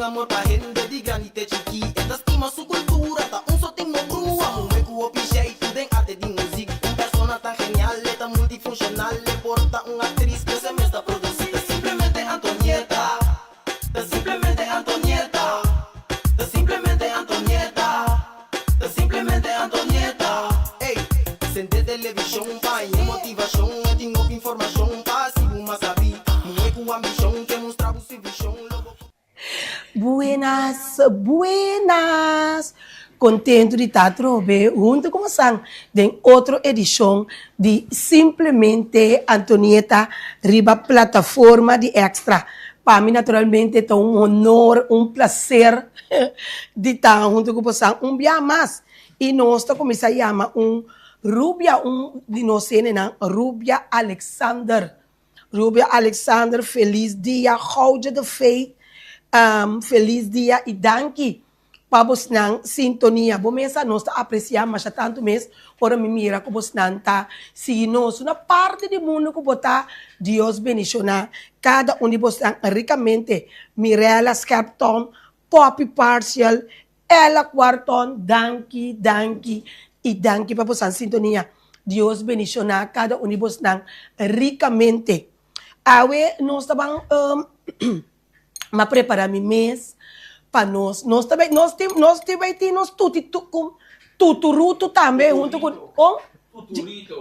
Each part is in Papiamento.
amor pa hende di grandi te chikí. E ta stima su kultura, ta un so tin no brua. Muhé ku hopi jeitu den arte di muzik. Un persona tan genial, e ta multifunshonal. E por ta un aktris, pero e mes ta produsí. Ta simplemente Antonieta, ta simplemente Antonieta, ta simplemente Antonieta, ta simplemente Antonieta. Ey, sende televishon pa haña motivashon. E tin hopi informashon pa hasi bo mas sabí. Muhé ku ambishon ke mustra bo su vishon. Lo bo. Buenas, buenas! Contento di ta atrobe hunto cu bosan den otro edicion di Simplemente Antonieta riba plataforma di Extra. Pa mi naturalmente ta un honor, un placer di ta hunto cu bosan un bia mas. Y nos ta cuminsa yama un rubia, un di nos hendenan, Rubia Alexander. Rubia Alexander felis dia Goudje de Fey felis dia y danki pa bosnan sintonia bo mesa nos ta aprecia masha tanto mes ora mi mira cu bosnan ta sigui nos una parti di mundo cu bo ta Dios bendiciona cada un di bosnan ricamente Mirella Scherpton Poppy Parcial Ella Cuarton danki danki y danki pa bosan sintonia Dios bendiciona cada un di bosnan ricamente awe nos ta ban m'a prepara mi mes pa nos nos ta bay nos tin nos tin bay tin nos tuti tuturutu tambe hunto cu con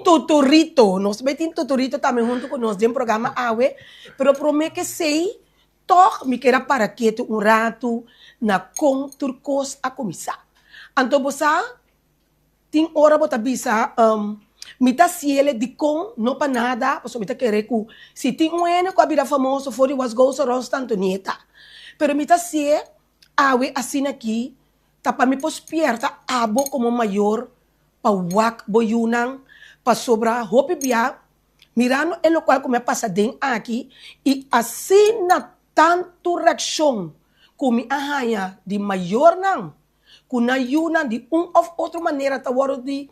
tuturito nos ta bay tin tuturito tambe hunto cu nos den programa awe pero prome ke esey Tòg mi ker a para ketu un ratu na kon tur kos a kuminsá. Anto bo sa, tin ora bo ta bisa, Mi ta hasiel dikon no pa nada, pasobra mi ta kere ku si tin un hende ku a bira famoso for di Was Goes Around sta Antonieta. Pero mi ta hasié awe asina aki ta pa mi por spierta abo komo mayor pa wak bo yunan, pasobra hopi bia Mirando e lokual ku mi a pasa den aki i asina tantu reakshon ku mi a haña di mayornan ku nan yunan di un òf otro manera ta wòrdu di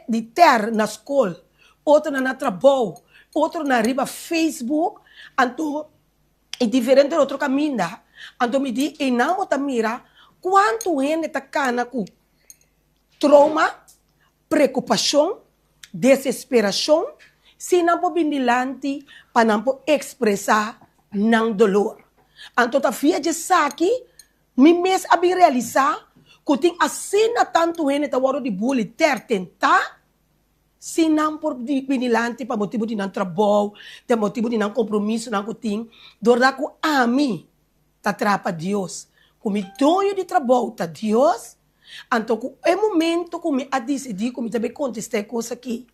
di tèr na skol, otronan na trabou, otronan riba Facebook, anto i diferente otro kaminda, anto mi di einan bo ta mira kuantu hende ta kana ku trouma, Preokupashon, desesperashon, si nan por bin dilanti pa nan por ekspresá nan dolor. Anto ta via djesaki mi mes a bin realisá ku tin asina tantu hende ta wòrdu di bully ter tentá si nan por bin dilanti pa motibu di nan trabou, pa motibu di nan kompromisonan ku tin, dor ku ami ta traha pa Dios, ku mi doño di trabou ta Dios. Anto ku e momento ku mi a disidí ku mi ta bai kontestá e kos akí,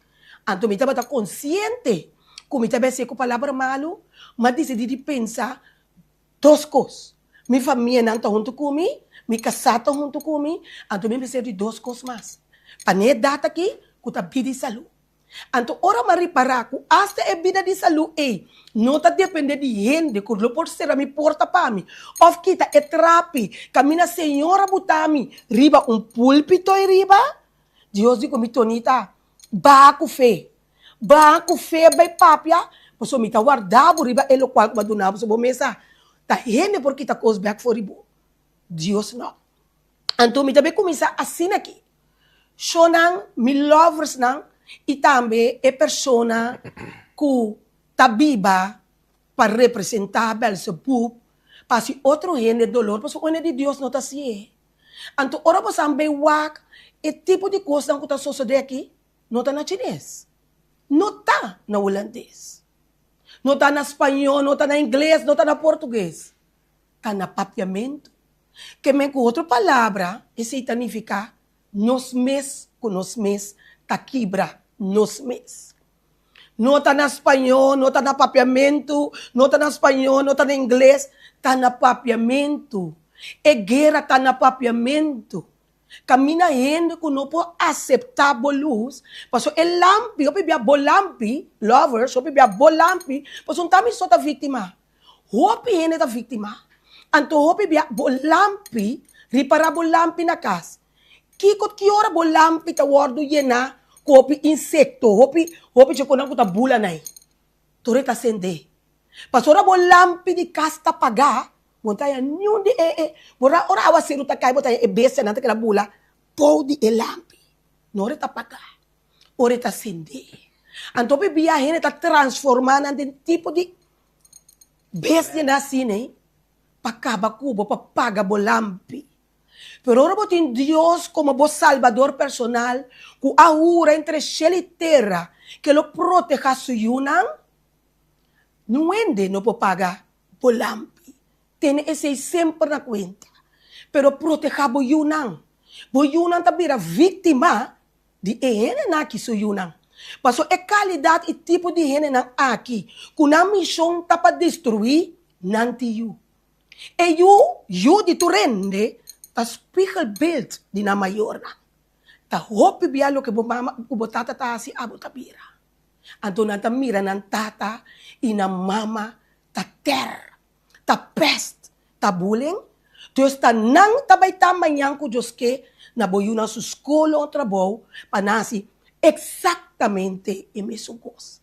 anto mi tabata konsiente ku mi ta bai hasié ku palabra malu, mi a disidí di pensa dos kos, mi famianan ta huntu ku mi, mi kasá ta huntu ku mi, anto mi mester di dos kos mas, pa n'e edat akí ku ta bida i salú. Anto ora mi a ripará ku asta e bida di salú ei no ta dependé di hende ku lo por sera mi porta pa mi òf kita e trapi kaminda Señor a buta mi riba un púlpito ei riba, Dios di ku mi, Tonita, baha ku fe, baha ku fe bai papia, pasobra mi ta warda bo riba e lokual ku mi a duna bo. So bo mesa ta hende por kita kos bèk for di bo, Dios no. Anto mi ta bai kuminsá asina aki. Shownan, mi loversnan i tambe e persona ku ta biba pa representá Belzebub pa hasi otro hende dolor, pasobra un hende di Dios no ta hasié. Anto ora bo san bai wak e tipo di kosnan ku ta sosodé aki no ta na chines, no ta na hulandes, no ta na spañó, no ta na ingles, no ta na portugues, ta na papiamentu. Ke men ku otro palabra, esei ta nifiká nos mes ku nos mes ta kibra nos mes. No ta na spañó, no ta na papiamentu, no ta na spañó, no ta na ingles, ta na papiamentu. E guera ta na papiamentu. Kaminda hende ku no por aseptá bo lus, pasobra e lampi, hopi bia bo lampi, lovers, hopi bia bo lampi, pasobra un ta mi so ta víktima. Hopi hende ta víktima. Anto hopi bia bo lampi, ripará bo lampi na kas. Kiko ki ora bo lampi ta wòrdu yená ku hopi insekto, hopi hopi djekonan ku ta bula na ei? Tur e ta sendé. Pasobra ora bo lampi di kas ta pagá, Bo no ta haña niun di e e bo ra ora awaseru ta kai bo ta haña e bestianan ta keda bula bou di e lampi. No ora e ta pagá, ora e ta sendé. Anto bibia hende ta transformá nan den tipo di bestianan asina ei pa kaba ku bo, pa paga bo lampi. Pero ora bo tin Dios komo bo Salbador personal ku a hura entre shel i tera ke lo protehá su yunan, niun hende no por paga bo lampi. Tene esei semper na kuenta. Pero protehá bo yunan. Bo yunan ta bira víktima di e hendenan aki su yunan. Pasobra e kalidat i tipo di hendenan aki ku nan mishon ta pa destruí nan tin yu. E yu, yu di tur hende, ta spiegelbeeld di nan mayornan. Ta hopi bia loke bo mama ku bo tata ta hasi abo ta bira. Anto nan ta mira nan tata i nan mama ta tèr, ta pèst, ta bullying. Dus ta nan ta bai ta mañan ku Dios ke na bo yunan su skol o trabou pa nan hasi eksaktamente e mesun kos.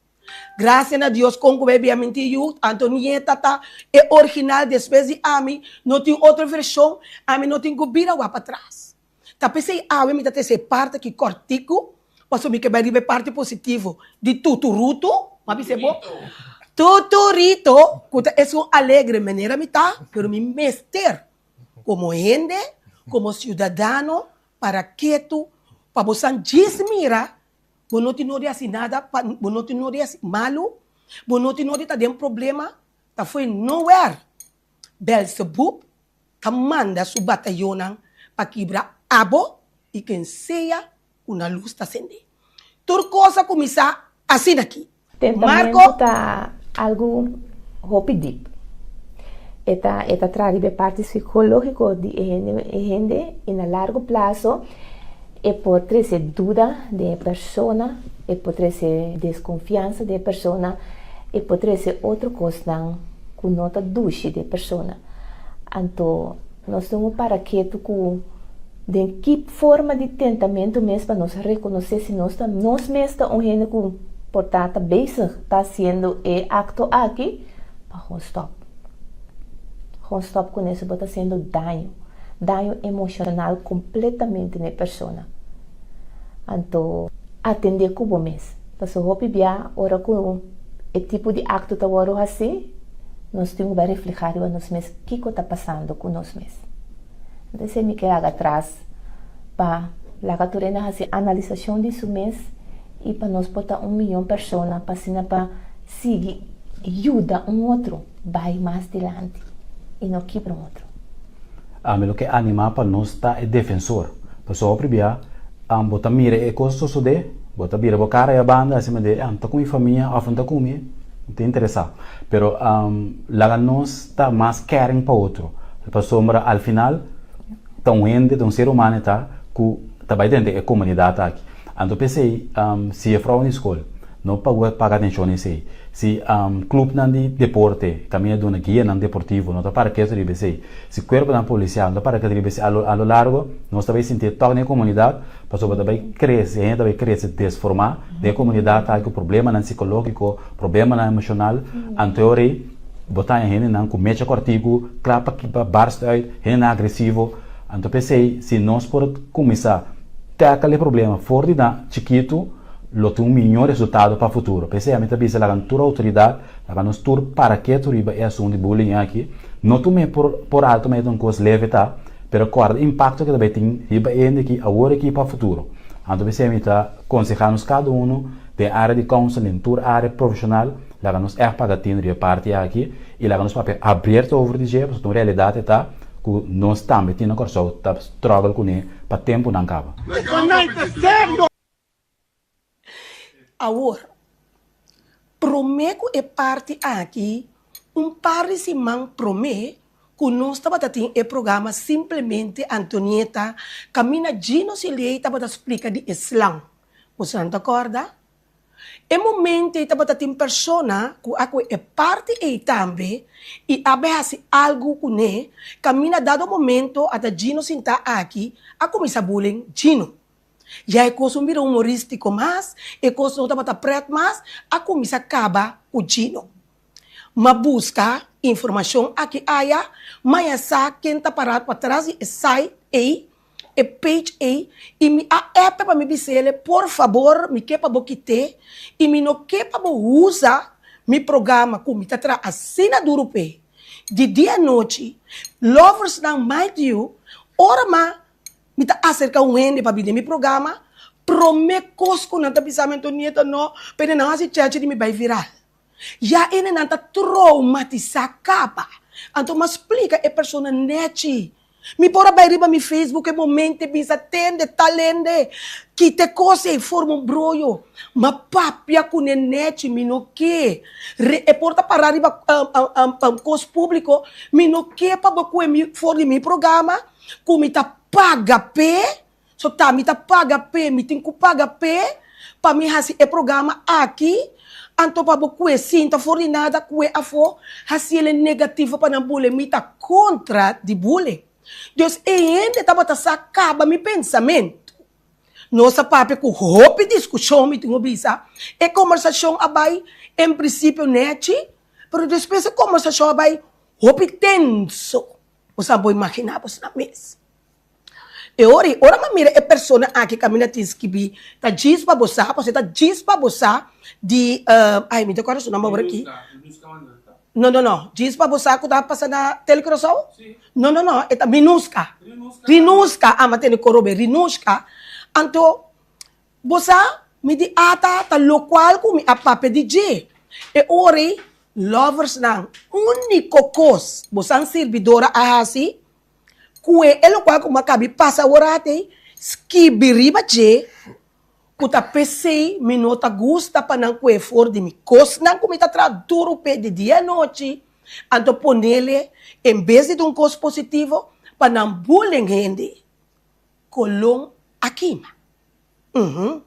Grasia na Dios kon ku bai bia minti yu, Antonieta ta e original despues di ami no tin otro vershon, ami no tin ku bira wak patras. Ta p'esei awe mi ta trese e parti aki kòrtiku, pasobra mi ke bai riba e parti positivo di Tuturutu, m'a bisa bo, Tuturito, ku ta esun alegre manera mi ta, pero mi mester komo hende, komo siudadano, para ketu, pa bo san djis mira, bo no tin nodi hasi nada, pa bo no tin nodi hasi malu, bo no tin nodi ta den problema, ta fo'i nowhere Belzebub ta manda su batayonnan pa kibra abo i ken sea ku nan lus ta sende. Tur kos a kuminsá asina aki. Tentamentu Marko. ta algu hopi dip. E ta e ta traha riba e parti psikológiko di e hende e hende i na largo plaso e por trese duda den e persona, e por trese deskonfiansa den e persona, e por trese otro kosnan ku no ta dushi den e persona. Anto nos tin un para ketu ku den ki forma di tentamentu mes pa nos rekonosé si nos ta nos mes ta un hende ku por ta ta bezig ta hasiendo e akto aki, pa gewoon stòp. Gewoon stòp kuné si bo ta hasiendo daño, daño emoshonal kompletamente na e persona. Anto atendé ku bo mes, pasobra hopi bia ora ku e tipo di akto ta wòrdu hasí, Nos tin ku bai reflehá riba nos mes kiko ta pasando ku nos mes. Entonces mi ke laga atras pa laga tur hende hasi analisashon di su mes i pa nos por ta un miyon persona pa asina pa sigui yuda un otro bai mas dilanti i no kibra un otro. Ami lo ke animá pa nos ta e defensor. Pasobra pribia bo ta mira e kos sosodé, bo ta bira bo kara e banda hasi manera e ta ku mi famia òf no ta ku mi, no ta interesá. Pero laga nos ta mas caring pa otro. Pasobra al final ta un hende, ta un ser humano e ta ku ta bai drenta e komunidat aki. Anto p'esei si e frou na e skol no paga atenshon na esei, si klupnan di deporte kaminda duna guianan deportivo no ta para ketu riba esei, si kuerponan polisial no ta para ketu riba esei, a lo largo nos ta bai sinti e tòk den e komunidat pasobra ta bai krese, hende ta bai krese desformá den e komunidat ta ku problemanan sikológiko, problemanan emoshonal, anto e ora ei bo ta haña hendenan ku mecha kòrtiku, kla pa barst uit, hendenan agresivo. Anto p'esei si nos por kuminsá Tackle e problema for di na chikitu lo tin un miñó resultado pa futuro. P'esei ami ta bisa laga tur outoridat, laga nos tur para ketu riba e asuntu di bullying aki. No tum'é por por alto mei ta un kos leve ta, pero kòrda e impakto ke ta bai tin riba e hende aki awor aki pa futuro. Anto p'esei mi ta konsehá nos kada unu den área di counseling, tur área profeshonal, laga nos ègt paga tinu riba e parti aki i laga nos papia abierto over di dje pasobra ta un realidat e ta ku nos tambe tin na Kòrsou ta struggle kuné pa tempunan kaba. Awor, promé ku e parti aki, un par di siman promé ku nos tabata tin e programa Simplemente Antonieta kaminda Gino Siley tabata splika di e slang. Bosonan ta kòrda? E momento ei tabata tin persona ku a kohe e parti ei tambe i a bai hasi algu kuné, kaminda dado momento ata Gino sintá aki a kuminsá bullying Gino. Ya e kos un bira humorístiko mas, e kos no tabata prèt mas, a kuminsá kaba ku Gino. M'a buska. informashon aki aya, maya sa ken ta pará patras di e site ei, e page ei, i mi a app pa mi bis'ele, por fabor mi ke pa bo kit'é i mi no ke pa bo usa mi programa ku mi ta traha asina duru p'e, di dia anochi, loversnan mind you, ora ma Mi ta aserka un hende pa bini mi programa, prome kos ku nan ta bisa mi Antonieta no, p'e nan hasi chèchi di mi bai viral. Ya ene nan ta troumatisá kaba. Anto mi a splika e persona nèchi. Mi por a bai riba mi Facebook e momento e bisa tende tal hende kita e kos ei forma un broyo. Mi a papia kuné nèchi mi no ke re e por ta pará riba kos públiko mi no ke pa bo kue mi for di mi programa. Ku mi ta paga p'e, so ta mi ta paga p'e, mi tin ku paga p'e pa mi hasi e programa aki, anto pa bo kue sinta for di nada kue afó hasi el e negativo pa nan bule, mi ta kontra di bule. Dus e hende tabata sa kaba mi pensamentu. Nos a papia ku hopi diskushon, mi tin ku bisa, e kombersashon a bai en prinsipio nèchi, pero despues e kombersashon a bai hopi tenso. Bo sa bo imaginá bo esnan mes. E ora ei, ora mi a mira e persona aki kaminda tin skibí, ta djis pa bo sa, pasobra e ta djis pa bo sa di, ai mi ta kòrda su nòmber awor aki. No, no, no, djis pa bo sa ku ta pasa na Tele Curaçao? No, no, no, e ta Minuska. Rinuska, ah, mi a tene korobe, Rinushka. Anto, Bo sa, mi di ata ta lokual ku mi a papia di dje. E ora ei, loversnan, úniko kos bosan sirbidora a hasi, kue e lokual ku mi a kabi pasa aworat ei, skibi riba dje, ku ta p'esei mi no ta gusta pa nan kue for di mi kosnan ku mi ta traha duru p'e di dia anochi, anto ponele en bes di ta un kos positivo, pa nan bullen hende. Kolon a kima. Uhum.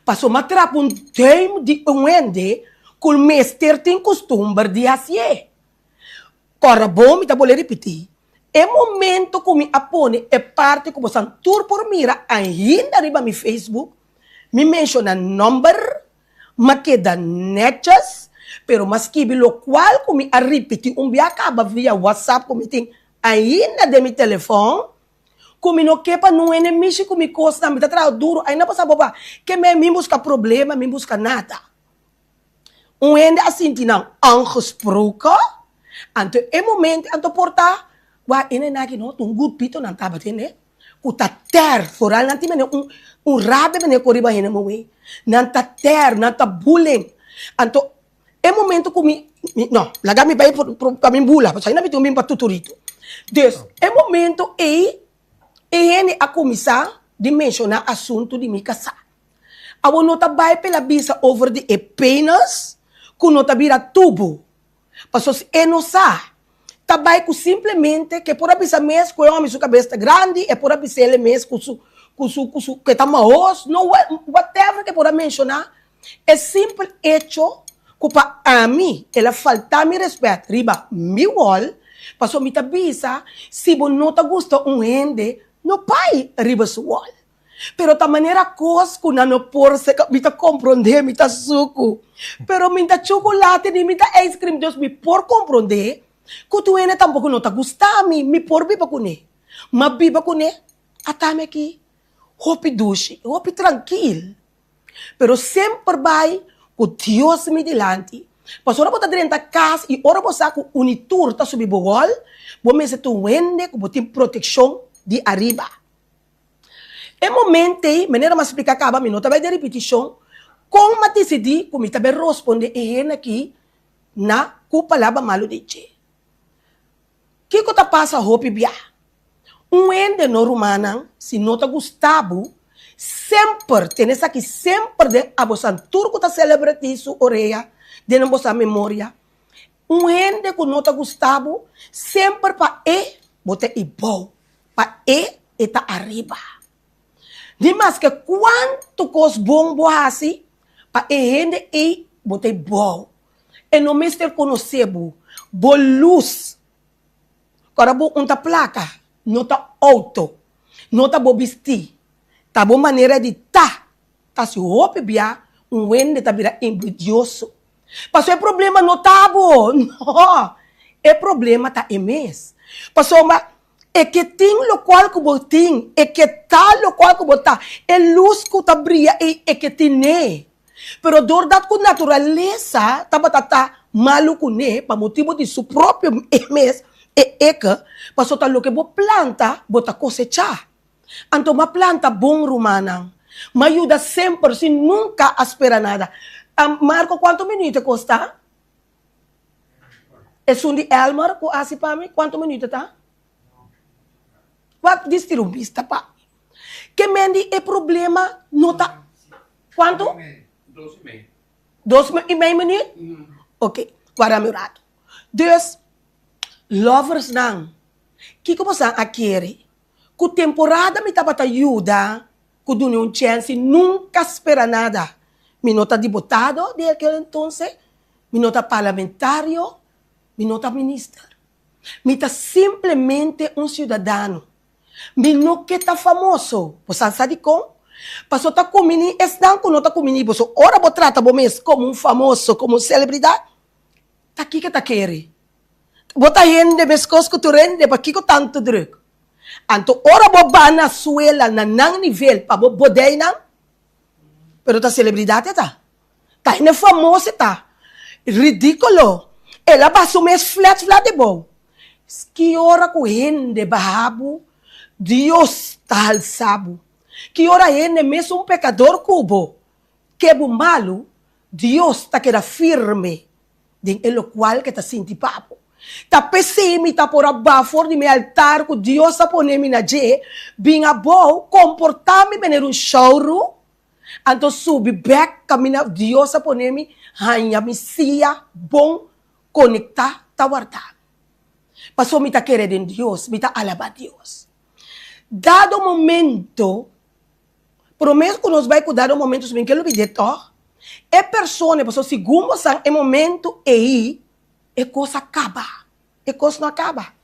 Paso m'a trapa un duim di un hende ku mester tin kustumber di hasié. Kòrda bon, mi ta bolé ripití, e momento ku mi a pone e parti ku bosan tur por mira ainda riba mi Facebook, mi menshoná nòmber, m'a keda nètjes, pero m'a skibi lokual ku mi a ripití un bia kaba via WhatsApp ku mi tin ainda den mi telefòn, Ku mi no ke pa nun hende mishi ku mi kosnan, mi ta traha duru, ainda pa sa bo ba ke mei mi buska problema, mi buska nada. Un hende a sinti nan aangesproken, anto e momento anto por ta wak e nena aki no, ta un grupito nan tabatin e, ku ta tèr, foral nan tin mene un un rabia mene ku riba hende moe, nan ta tèr, nan ta bullying, anto E momento ku mi, mi, no, laga mi bai pa mi bula, pasobra ainda mi tin un bin pa tuturito. Dus, e momento ei, e hende a kuminsá di menshoná asuntu di mi kasá. Awor no ta bai pa el a bisa over di e penis ku no ta bira tubu, pasobra si e no sa, ta bai ku simplemente ku e por a bisa mes ku e hòmber su kabes ta grandi, e por a bis'el e mes ku su, ku su, ku su, ku e ta mahos, no, whatever ku e por a menshoná, E simpel echo ku pa ami el a falta mi rèspèt riba mi wòl, pasobra mi ta bisa si bo no ta gusta un hende no bai riba su wòl. Pero ta manera kos ku nan no por seka, mi ta komprondé, mi ta suku, pero mi ta chukulate ni mi ta ijskrim, dus mi por komprondé ku tur hende tampoko no ta gusta mi, mi por biba kuné. Ma biba kuné ata mi aki hopi dushi, hopi trankil. Pero semper bai ku Dios mi dilanti. Pasobra ora bo ta drenta kas i ora bo sa ku uni tur ta subi bo wòl, bo mester ta un hende ku bo tin protekshon di ariba. E momento ei, manera mi a splika kaba, mi no ta bai den ripitishon, kon mi a disidí ku mi ta bai rospondé e hende aki na ku palabra malu di dje. Kiko ta pasa hopi bia? Un hende no rumannan si no ta gusta bo, semper tene esaki semper den abosan tur ku ta celebrity su orea den bosan memoria, un hende ku no ta gusta bo semper pa e bo ta ibou, pa e e ta ariba. Ni maske kuantu kos bon bo hasi pa e hende ei bo ta ibou. E no mester konosé bo. Bo lus. Ora bo un ta plaka, no ta outo, no ta bo bistí, ta bo manera di ta. Ta hasi hopi bia un wende ta bira envidioso. Pasobra e problema no ta bo, no! E problema ta e mes. Pasobra e ke tin lokual ku bo tin, e ke ta lokual ku bo ta, e lus ku ta bria ei e ke tin'é. Pero dordat ku naturalesa tabata ta malu kuné pa motibu di su propio e mes, e eke, pasobra ta loke bo planta bo ta kosechá. Anto m'a planta bon rumannan. M'a yuda semper sin nunka a spera nada. Marco kuantu minuut e kosta? Esun di Elmer ku hasi pa mi, kuantu minuut e ta? Wak dis tira un bista pa mi. Ke men di e problema no ta kuantu? Dos i mei. Dos i mei minuut? Ok, warda mi un ratu. Dus, loversnan, kiko boso a kere? Ku temporada mi tabata yuda ku duna un chèns i nunka spera nada. Mi no ta diputado di aquel entonces, mi no ta parlamentario, mi no ta minister. Mi ta simplemente un siudadano. Mi no ke ta famoso. Bo sa sa dikon? Pasobra ta kumini esnan ku no ta kumini boso. Ora bo trata bo mes komo un famoso, komo un selebridat, ta kiko ta kere? Bo ta hende meskos ku tur hende, pakiko tantu druk? Anto ora bo ba na suela na nan nivel pa bo bodei nan, pero ta selebridat e ta. Ta hende famoso e ta. Ridikulo. El a baha su mes flat flat di bou. Ki ora ku hende baha bo, Dios ta halsa bo. Ki ora hende mesun pekador ku bo ke bo malu, Dios ta keda firme den e lokual ke ta sinti pa bo. Ta p'esei mi ta por a ba for di mi altar ku Dios a pone mi na dje, bin abou, komportá mi manera un shouru, anto subi bèk kaminda Dios a pone mi, haña mi sia bon konektá ta wardá mi. Pasobra mi ta kere den Dios, mi ta alabá Dios. Dado momento Promé ku nos bai ku dado momento su bin ke lubid'é tòg, e persona, pasobra segun bo san e momento ei e kos a kaba, e kos no a kaba.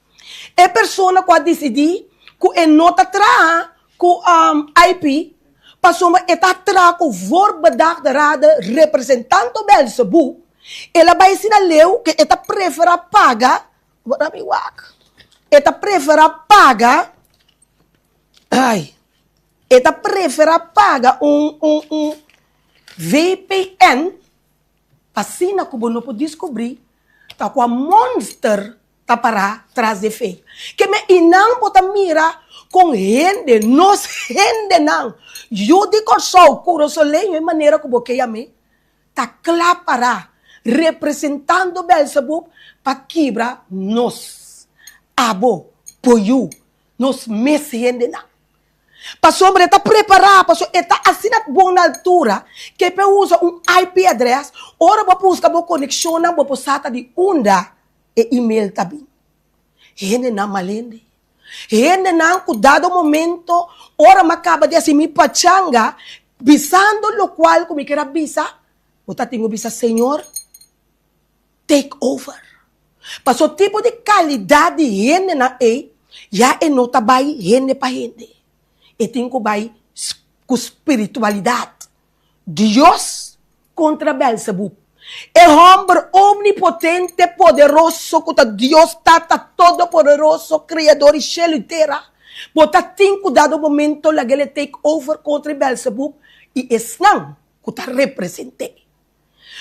E persona ku a disidí ku e no ta traha ku IP pasobra e ta traha ku voorbedachte raden representanto Belzebú, el a bai asina leu ku e ta preferá paga, wak mi wak, e ta preferá paga, ai. E ta prefera paga un un un VPN pa asina ku bo no por diskubrí ta kua monster ta pará tras di e fake. Ke me i nan bo ta mira kon hende, nos hendenan, yu di Kòrsou, kurasoleño e manera ku bo ke yam'é, ta kla pará representando Belzebub pa kibra nos, abo, bo yu, nos mes hendenan. Pasobra e ta prepará, pasobra e ta asina bon na altura ke por usa un IP adrès, ora bo buska bo konekshonnan bo por sa ta di unda e email ta bin. Hendenan malende. Hendenan ku dado momento ora mi a kaba di hasi mi pachanga bisando lokual ku mi kier a bisa, bo ta tin ku bisa Señor, take over. Paso tipo di calidad di hendenan ey ya e no ta bay hende pa hende. E tin cu bay cu spiritualidad. Dios contra Belzebub. E homber omnipotente, poderoso cu ta Dios Tata Todopoderoso, Creador di cielo y tera, bo ta tin cu dado momento lag'el e take over contra e Belzebub y esnan cu ta represent'e.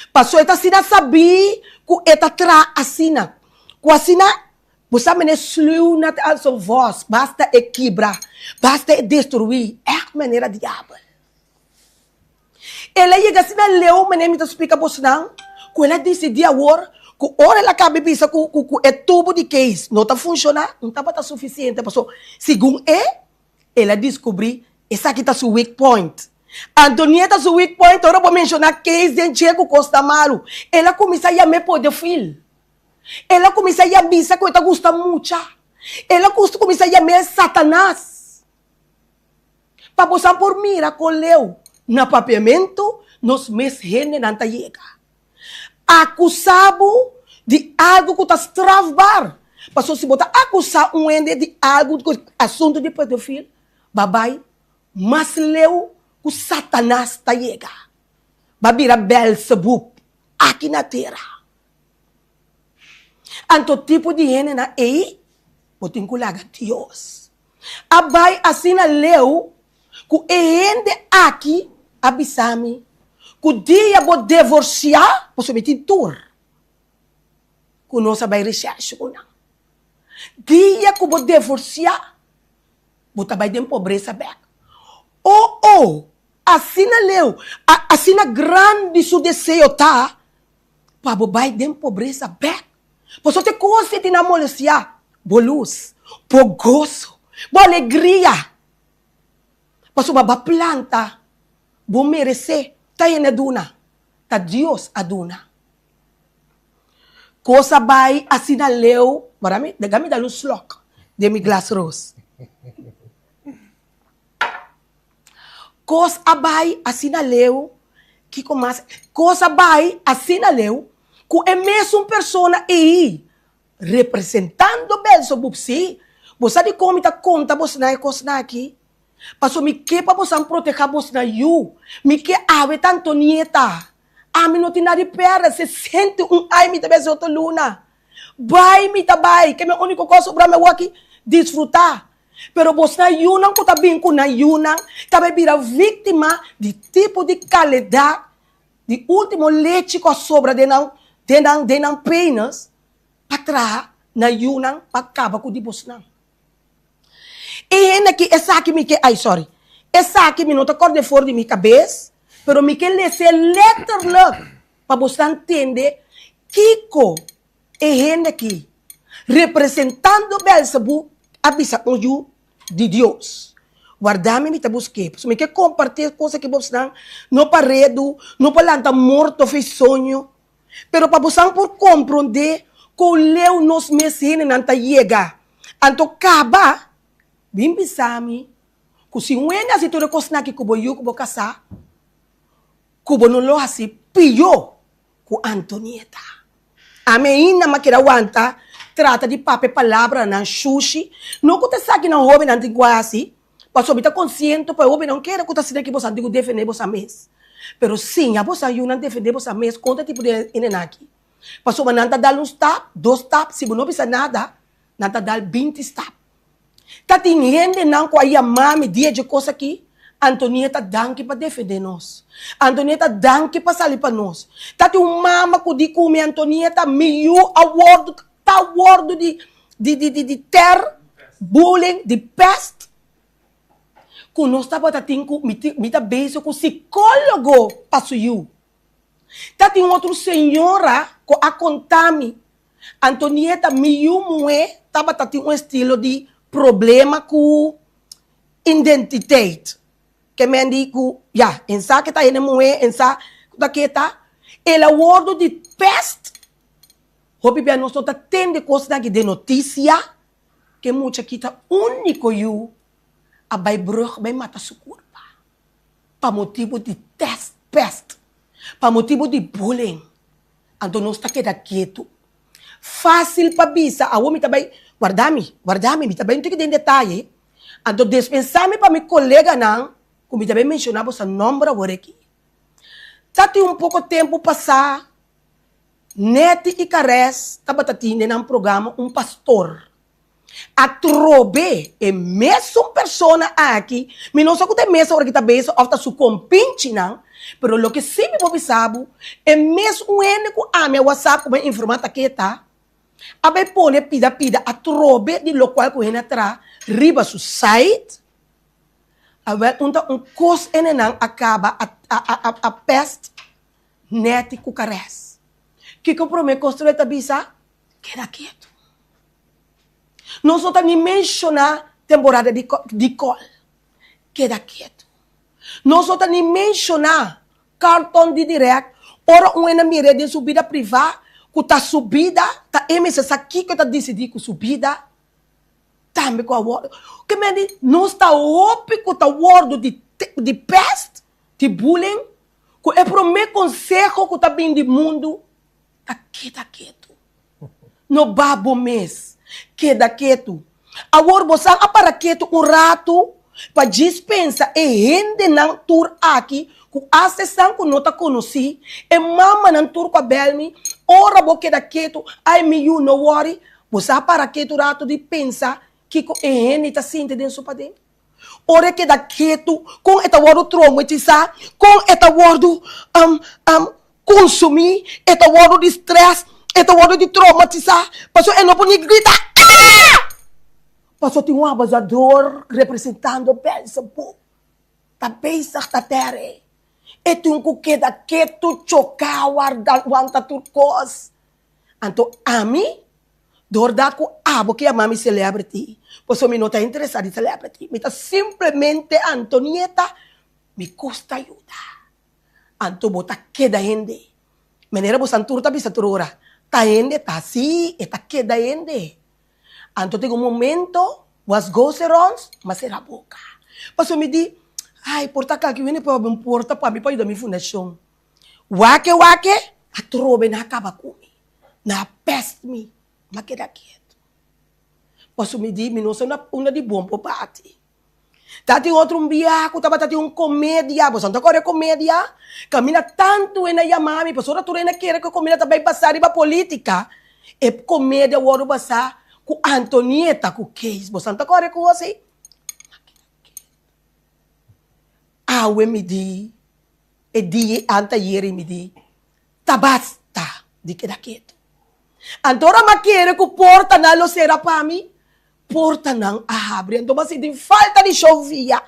Pasobra e ta asina sabí ku e ta traha asina, ku asina bo sa mene sluw na ta alsa un vòs, basta e kibra, basta e destruí, ègt manera diabel. El a yega asina leu, mene mi ta splika bosnan, ku el a disidí awor ku ora el a kaba bisa ku ku e tubo di keis no ta funshoná, no tabata sufisiente, pasobra segun e, El a descubri esaki ta su weak point. Antonieta su weak point ora bo menciona Kees den dje cu cos ta malu. El a cuminsa yam'e podefil. El a cuminsa yamisa cu e ta gusta mucha. El a cuminsa yam'e Satanas. Pa bosan por mira con leu na papiamento nos mes hendenan ta yega. Akusá bo di algu ku ta strafbar. Pasobra si bo ta akusá un hende di algu ku asuntu di pedofil, ba bai mas leu ku Satanas ta yega. Ba bira Belzebub aki na tera. Anto tipo di hendenan ei bo tin ku laga Dios. A bai asina leu ku e hende aki a bisa mi ku dia bo devorsiá pasobra mi tin tur ku nos a bai reshèrshe ku nan. Dia ku bo devorsiá bo ta bai den pobresa bèk. O o, asina leu, asina grandi su deseo ta pa bo bai den pobresa bèk. Pasobra te kos ei tin a molestiá bo lus, bo goso, bo alegria. Pasobra bo a planta, bo meresé, ta hende a duna, ta Dios a duna. Kos a bai asina leu, mara mi, dega mi dal un slok den mi glas ros. Kos a bai asina leu, kiko mas? Kos a bai asina leu ku e mesun persona ei representando Belzebub, sí. Bo sa dikon mi ta konta bosnan e kosnan aki? Pasobra mi ke pa bosan protehá bosnan yu. Mi ke awe ta Antonieta. Ami no tin nada di pèrdè. 61 ai mi ta bes otro luna. Bai mi ta bai. Ke mi úniko kos sobrá mi awor aki, disfrutá. Pero bosnan yunan ku ta bin ku nan yunan ta bai bira víktima di tipo di kalidat di último lechi ku a sobra den nan den nan den nan penis pa traha nan yunan pa kaba ku di bosnan. E hende aki esaki mi ke ai sorry esaki mi no ta kòrda for di mi kabes pero mi ke lese letterlijk pa bosnan tende kiko E hende aki, representando Belzebú, a bisa un yu di Dios, Warda mi, mi ta busk'é. Pasobra mi ke kompartí e kos aki bosnan, no pa redu, no pa lanta morto of e soño, pero pa bosan por komprondé kon leu nos mes hendenan ta yega. Anto kaba, bin bisa mi ku si un hende hasi tur e kosnan aki ku bo yu ku bo kasá, ku bo no lo hasi pió ku Antonieta. Ami ainda m'a keda wanta trata di papia palabranan shushi, no ku ta esaki nan hóbennan tin ku hasi, pasobra mi ta konsiente pa e hóbennan kere ku ta asina ki boso tin ku defendé boso mes. Pero siña boso yunan defendé boso mes kontra tipo di hendenan aki. Pasobra nan ta dal un stap, dos stap, si bo no bisa nada, nan ta dal binti stap. Ta tin hendenan ku a yama mi dia dje kos aki, Antonieta danki pa defendé nos. Antonieta danki pa sali pa nos. Ta tin un mama ku di ku mi, Antonieta mi yu a wòrdu ta wòrdu di di di di di tèr, bullying, di pèst ku nos tabata tin ku mi tin mi ta bezig ku sikólogo pa su yu. Ta tin otro señora ku a konta mi Antonieta, mi yu muhé tabata tin un estilo di problema ku identiteit. Ke men di ku, ya, en sa ke ta hende muhé, en sa ku ta ke ta. El a wordu di pèst. Hopi bia nos no ta tende kosnan aki den notisia, ke mucha ki ta úniko yu a bai brùg bai mata su kurpa pa motibu di tèst, pèst, pa motibu di bullying. Anto nos ta keda ketu. Fásil pa bisa, awor mi ta bai, warda mi, warda mi, mi ta bai un tiki den detaye. Anto despensá mi pa mi koleganan ku mi ta bai menshoná boso nòmber awor aki. Ta tin un poko tempu pasá, Netty i Carès tabata tin den nan programa un pastor. Atrobe e mesun persona aki, mi no sa ku ta e mes ora ki ta beza òf ta su kompinchinan, pero loke si mi por bisa bo, e mes un hende ku ami a whatsapp ku mi a informá ta ke ta, a bai pone pida pida atrobe di lokual ku hende a traha riba su site, awèl un ta un kos hendenan a kaba a a a pèst nèti ku karès. Kiko promé kos tur e ta bisa? Keda ketu. Nos no ta ni menshoná temporada di di kòl. Keda ketu. Nos no ta ni menshoná karton di dirèkt ora un hende mir'é den su bida privá ku ta su bida, ta e mester sa kiko e ta disidí ku su bida tambe ku a wòrdu. Ke men di nos ta hopi ku ta wòrdu di di pèst, di bullying, ku e promé konseho ku ta bini di mundu ta keda ketu. No ba bo mes. Keda ketu. Awor bo san a para ketu un ratu pa djis pensa e hendenan tur aki ku asta esnan ku no ta konosí, e mamanan tur ku a bel mi. Ora bo keda ketu, ai mi yu no wòri, bo sa para ketu ratu di pensa kiko e hende ta sinti den su paden? Ora e keda ketu, kon e ta wòrdu traumatisá, kon e ta wòrdu konsumí, e ta wòrdu di strès, e ta wòrdu di traumatisá, pasobra e no por ni grita aah! Pasobra tin un abusador representando Belzebub ta bezig ta tèr'e. E tin ku keda ketu, choká, warda, wanta tur kos. Anto ami, dor da ku abo ke yama mi celebrity, pasobra mi no ta interesá di celebrity, mi ta simplemente Antonieta, mi gusta yuda. Anto bo ta keda hende. Manera bo san tur ta bisa tur ora, ta hende ta si, e ta keda hende. Anto tin un momento was goze rond, m'a sera boca. Pasobra mi di, ay, por ta kaki wende por habri un porta pa mi pa yuda mi fundashon. Wake wake, atrobe nan a kaba ku mi. Nan a pest mi. M'a keda ketu. Pasobra mi di, mi no sa unda di bon por bati. Ta tin otro un biaha ku tabata tin un komedia, boso no ta kòrda e komedia? Kaminda tantu hende a yama mi, pasobra tur hende a kere ku e komedia ta bai basá riba polítika. E komedia wòrdu basá ku Antonieta ku Kees. Boso no ta kòrda e kos ei? Awe mi di, e dia anteayer mi di, Ta basta di keda ketu. Anto ora mi a kere ku portanan lo sera pa mi, Portanan a habri, anto bo a sinti falta di shofia.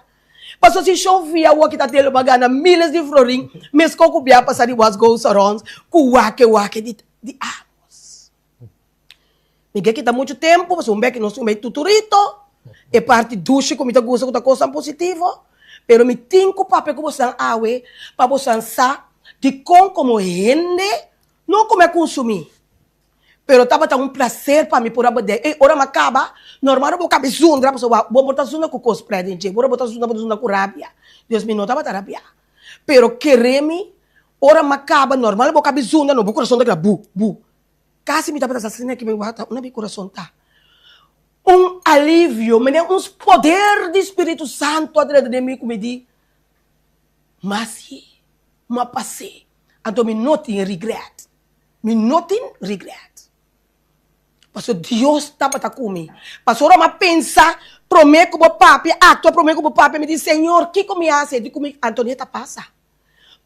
Pasobra si shofia awor kita te lo bo a gana miles di florin meskos ku bia pasa di was goes around ku wake wake di di Amos. Mi ke kita muchu tempu pasobra un bek nos tin un bek tuturito, e parti dushi ku mi ta gusta ku ta kosnan positivo, pero mi tin ku papia ku bosan awe pa bosan sa dikon komo hende no ku mi a kunsumí. Pero tabata un placer pa mi por a bede. Ey, ora mi a caba, normal bo cabe zundra, pasobra bo bo ta zundra cu cos pret den dje. Ora bo ta zundra, bo ta zundra cu rabia. Dios, mi no tabata rabia. Pero kere mi, ora mi a caba, normal bo cabe zundra, no, bo curason ta keda bu, bu. Casi mi tabata sa asina ki mi wak, unda mi curason ta? Un alivio, mene un poder di Spiritu Santo a drenta den mi cu mi di, Mas ye, mi a pas'é, anto mi no tin regret. Mi no tin regret. Pasobra Dios tabata ku mi. Pasobra ora mi a pensa promé ku bo papia, aktua promé ku bo papia, mi di, Señor, kiko mi hasi? E di ku mi, Antonieta, pasa.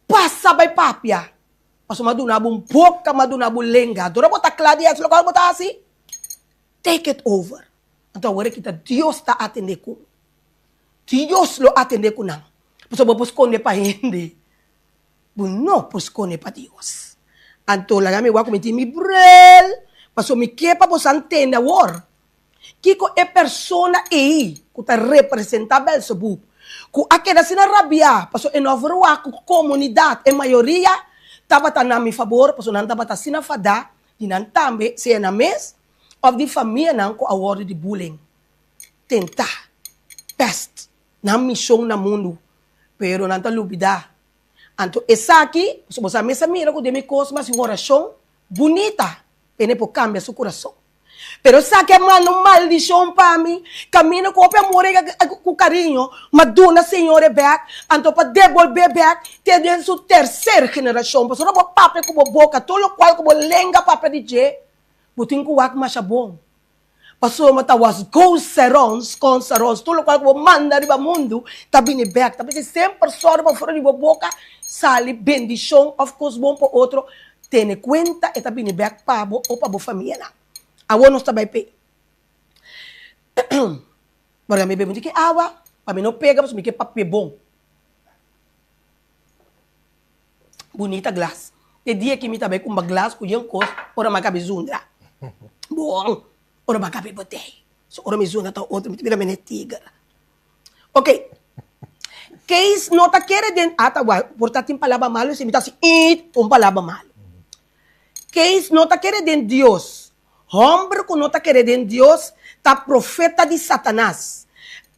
Pasa bai papia. Pasobra mi a duna bo un boka, mi a duna bo lenga. Dor bo ta kla di hasi loke bo ta hasi, take it over. Anto awor aki ta Dios ta atendé ku mi. Dios lo atendé ku nan. Pasobra bo por skonde pa hende. Bo no por skone pa Dios. Anto laga mi wak ku mi tin mi bril, pasobra mi ke pa boso a ntende awor kiko e persona ei ku ta representá Belzebub, ku a keda asina rabiá pasobra e no a verwagt ku komunidat, e mayoria, tabata na mi fabor, pasobra nan tabata asina fadá di nan tambe, sea nan mes òf di famianan ku a wòrdu di bullying, tentá, pèst. Nan mishon na mundu, pero nan ta lubidá. Anto esaki, pasobra bo sa mes a mira ku den mi kos mi hasi un orashon bunita, p'e por kambia su kurason. Pero esaki a manda un maldishon pa mi, kaminda ku hopi amor i ku kariño m'a duna Señor e bèk, anto pa debolbé bèk te den su terser generashon. Pasobra bo papia ku bo boka tur lokual ku bo lenga papia di dje, bo tin ku wak masha bon. Pasobra ta was goserons, konserons, tur lokual ku bo manda riba mundu ta bini bèk. Ta p'esei semper sòru pa for di bo boka sali bendishon òf kos bon pa otro. Tene kuenta e ta bini bèk pa bo o pa bo famianan. Awor nos ta bai p'e. Pasobra mi bebe un tiki awa pa mi no pega pasobra mi ke papia bon. Bunita glas. E dia ki mi ta bai kumba glas ku yen kos ora mi a kabe zundra. Bon, ora mi a kabe botei. So ora mi zundra ta otro, mi ta bira mene tiger. Ok. Kees no ta kere den ata wak, por ta tin palabra malu si mi ta hasi iit un palabra malu. Kees no ta kere den Dios. Homber ku no ta kere den Dios ta profeta di Satanas.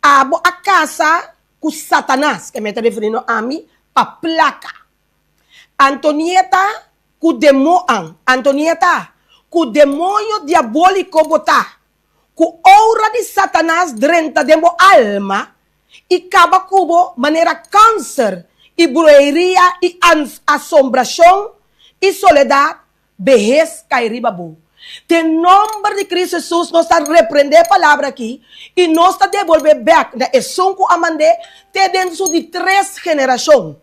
Abo a kasa ku Satanas, ke mi ta refiriendo ami, pa plaka. Antonieta, ku demoan, Antonieta, ku demoño diabóliko bo ta, ku oura di Satanas drenta den bo alma i kaba ku bo manera kanser i brueria i asombrashon i soledat. Behes kai riba bo. Den nomber di Cristo Jesus nos ta reprende e palabra aki y nos ta debolbe bek na esun cu a mand'e te den su di tres generacion.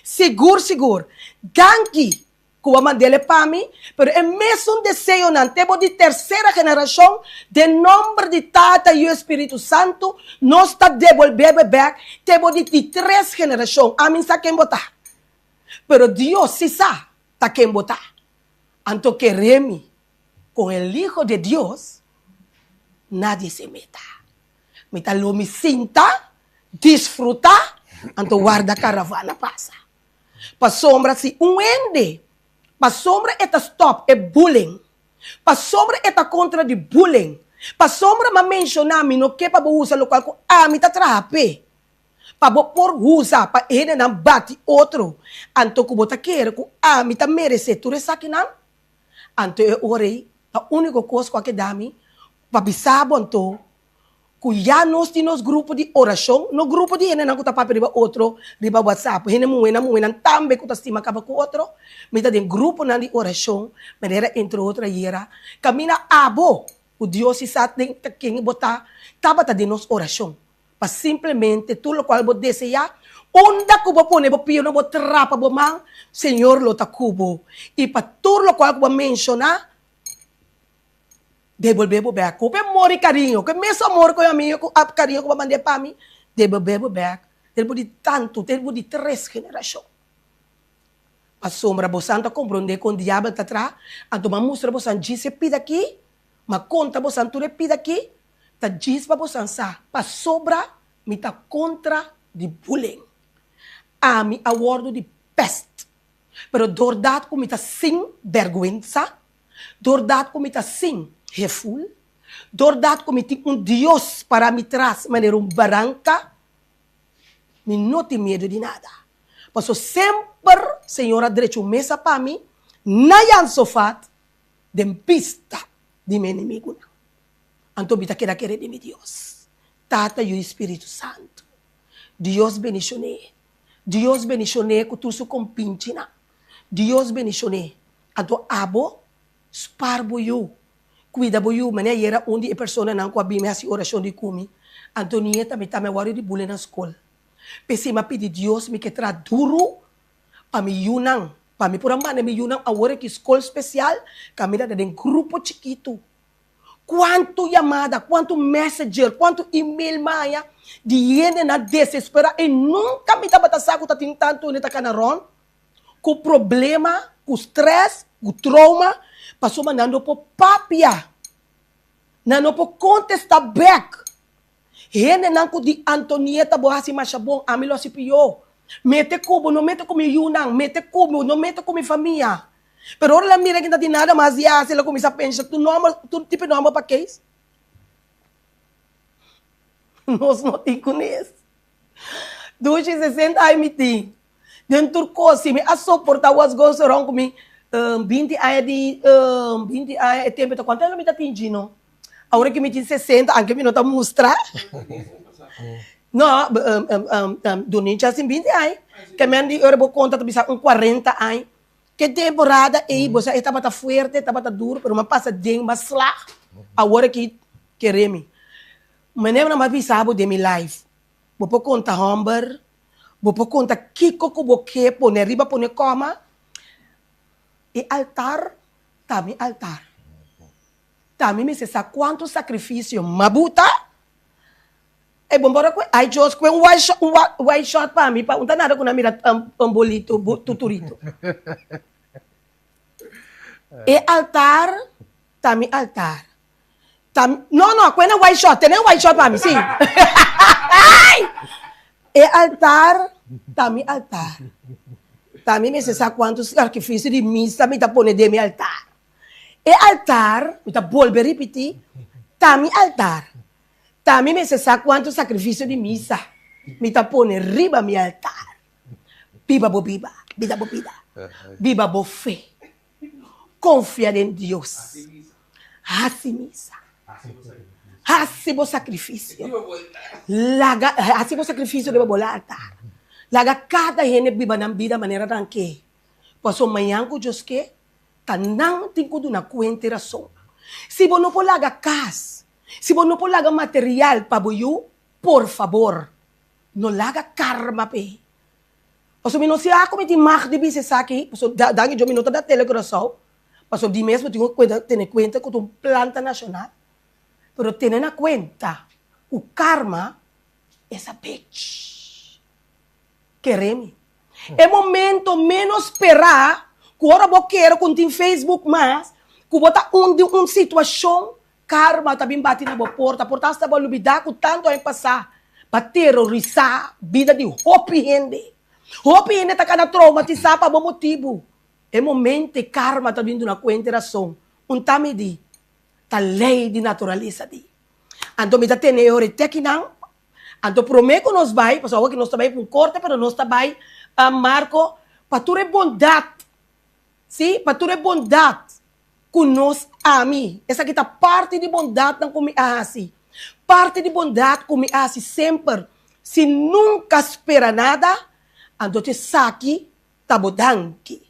Sigur sigur. Danki cu a mand'ele pa mi, pero e mesun deseonan te bo di tercera generacion, den nomber di Tata, Yu y Spiritu Santo, nos ta debolbebe bek te bo di di tres generacion. Ami sa ken bo ta. Pero Dios si sa ta ken bo ta. Anto kere mi con el Hijo de Dios, nadie se meta. Mi ta lo mi sinta, disfruta, anto warda caravana pasa. Pasobra si un hende, pasobra e ta stop e bullying, pasobra e ta contra di bullying, pasobra m'a menciona mi no ke pa bo usa locual cu ami ta traha p'e, pa bo por usa pa hendenan bati otro, anto ku bo ta kere ku ami ta meresé tur esakinan? Anto e ora ei ta úniko kos ku a keda mi pa bisa bo anto ku ya nos tin nos grupo di orashon, no grupo di hendenan ku ta papia riba otro riba whatsapp, hende muhénan muhénan tambe ku ta stima kaba ku otro, mi ta den gruponan di orashon manera entre otro ayera kaminda abo ku Dios si sa den ta ken bo ta tabata den nos orashon. Pa simplemente tur locual bo desea, unda cu bo pone bo pierna, bo trapa bo man, Señor lo ta cu bo. Y pa tur locual cu bo a menciona, debolbe bo bek. Cu hopi amor y cariño, cu e mes amor cu e amigo cu a cariño cu bo a manda pa mi, debolbe bo bek. Te bo di tanto, te bo di tres generacion. Pasobra bosan ta comprende con diabel ta traha, anto bo a mustra bosan djis e pida aki, Ma konta bosan tur e pida aki ta djis pa bosan sa, pasobra mi ta kontra di bullying. Ami a wòrdu di pèst, pero doordat ku mi ta sin bèrgwensa, doordat ku mi ta sin heful, doordat ku mi tin un Dios pará mi tras manera un baranka, mi no tin miedu di nada. Pasobra semper Señor a drecha un mesa pa mi na Jan Sofat, den bista di mi enemigunan. Anto mi ta keda kere di mi Dios, Tata, Yu i Spiritu Santu. Dios bendishon'é. Dios bendishon'é ku tur su kompinchinan. Dios bendishon'é. Anto abo, spar bo yu. Kuida bo yu. Manera ayera un di e personanan ku a bini hasi orashon di ku mi, Antonieta, mi tambe a wòrdu di bule na skol. P'esei mi a pidi Dios mi ke traha duru pa mi yunan, pa mi por a manda mi yunan awor aki skol spesial, kaminda ta den grupo chikitu. Kuantu yamada, kuantu messenger, kuantu email mi haña di hendenan desesperá i nunka mi tabata sa ku ta tin tantu hende ta kana rònt ku problema, ku strès, ku trouma, pasobra nan no por papia, nan no por kontestá bèk. Hendenan ku di Antonieta bo hasi masha bon, ami lo hasi pió. Mete ku bo, no mete ku mi yunan, mete ku bo, no mete ku mi famia. Pero ora el a mira ku no tin nada mas di hasi, el a kuminsá pensa tur nòmber, tur tipo di nòmber pa keis. Nos no tin kunes. Dushi sesenta aña mi tin. Den tur kos, si mi a soportá what's goes around ku mi binti aña di binti aña e tempu ta kuantu aña mi ta tin Gino? Awor ki mi tin sesenta anke mi no ta mustra. No, Donincha sin binti aña. Ke men di ora bo konta ta bisa un kuarenta aña. Ke temporada ei bo sa e tabata fuerte, e tabata duro, pero mi a pasa den mas slag. Awor ki kere mi. Manera mi a bisa bo den mi life. Bo por konta hòmber, bo por konta kiko ku bo ke pone riba pone kòma. E altar ta mi altar. Ta mi mester sa kuantu sakrifisio m'a buta. E bon por a kue, ai Dios, kue un wide shot, un wide shot pa mi, pa un ta nada ku nan mira un bolito, tuturito. E altar ta mi altar. Ta mi, no, no, kue na wide shot, tene un wide shot pa mi, si. E altar ta mi altar. Ta mi mester sa kuantu sakrifisio di misa mi ta pone den mi altar. E altar, mi ta bolbe ripití, ta mi altar. Ta mi mester sa kuantu sakrifisio di misa mi ta pone riba mi altar. Biba bo biba, bida bo bida, biba bo fe. Konfia den Dios. Hasi misa. Hasi bo sakrifisio. Laga, hasi bo sakrifisio riba bo altar. Laga kada hende biba nan bida manera nan ke. Pasobra mañan ku Dios ke. Ta nan tin ku duna kuenta i rason. Si bo no por laga kas, si bo no por laga material pa bo yu, por fabor, no laga karma p'e. Pasobra mi no si'a ku mi tin mag di bisa esaki, pasobra danki Dios mi no ta da tele Curaçao, pasobra di mes bo tin ku tene kuenta ku ta un planta nashonal. Pero tene na kuenta ku karma es a bitch. Kere mi. E momento menos sperá, ku ora bo kere ku no tin Facebook mas, ku bo ta un di un situashon, karma ta bin bati na bo porta. Por ta hasta bo a lubidá ku tantu aña pasá bo a terorisá bida di hopi hende. Hopi hende ta kana troumatisá pa bo motibu. E momento e karma ta bin duna kuenta e rason. Un ta midi, ta lei di naturalesa di. Anto mi ta tene e ora e tekinan Anto promé ku nos bai, pasobra awor ki nos ta bai pa un korte, pero nos ta bai, Marco, pa tur e bondat, sí, pa tur e bondat ku nos, ami, esaki ta parti di bondatnan ku mi a hasi, parti di bondat ku mi a hasi semper, sin nunka spera nada, anto esaki Ta bo danki.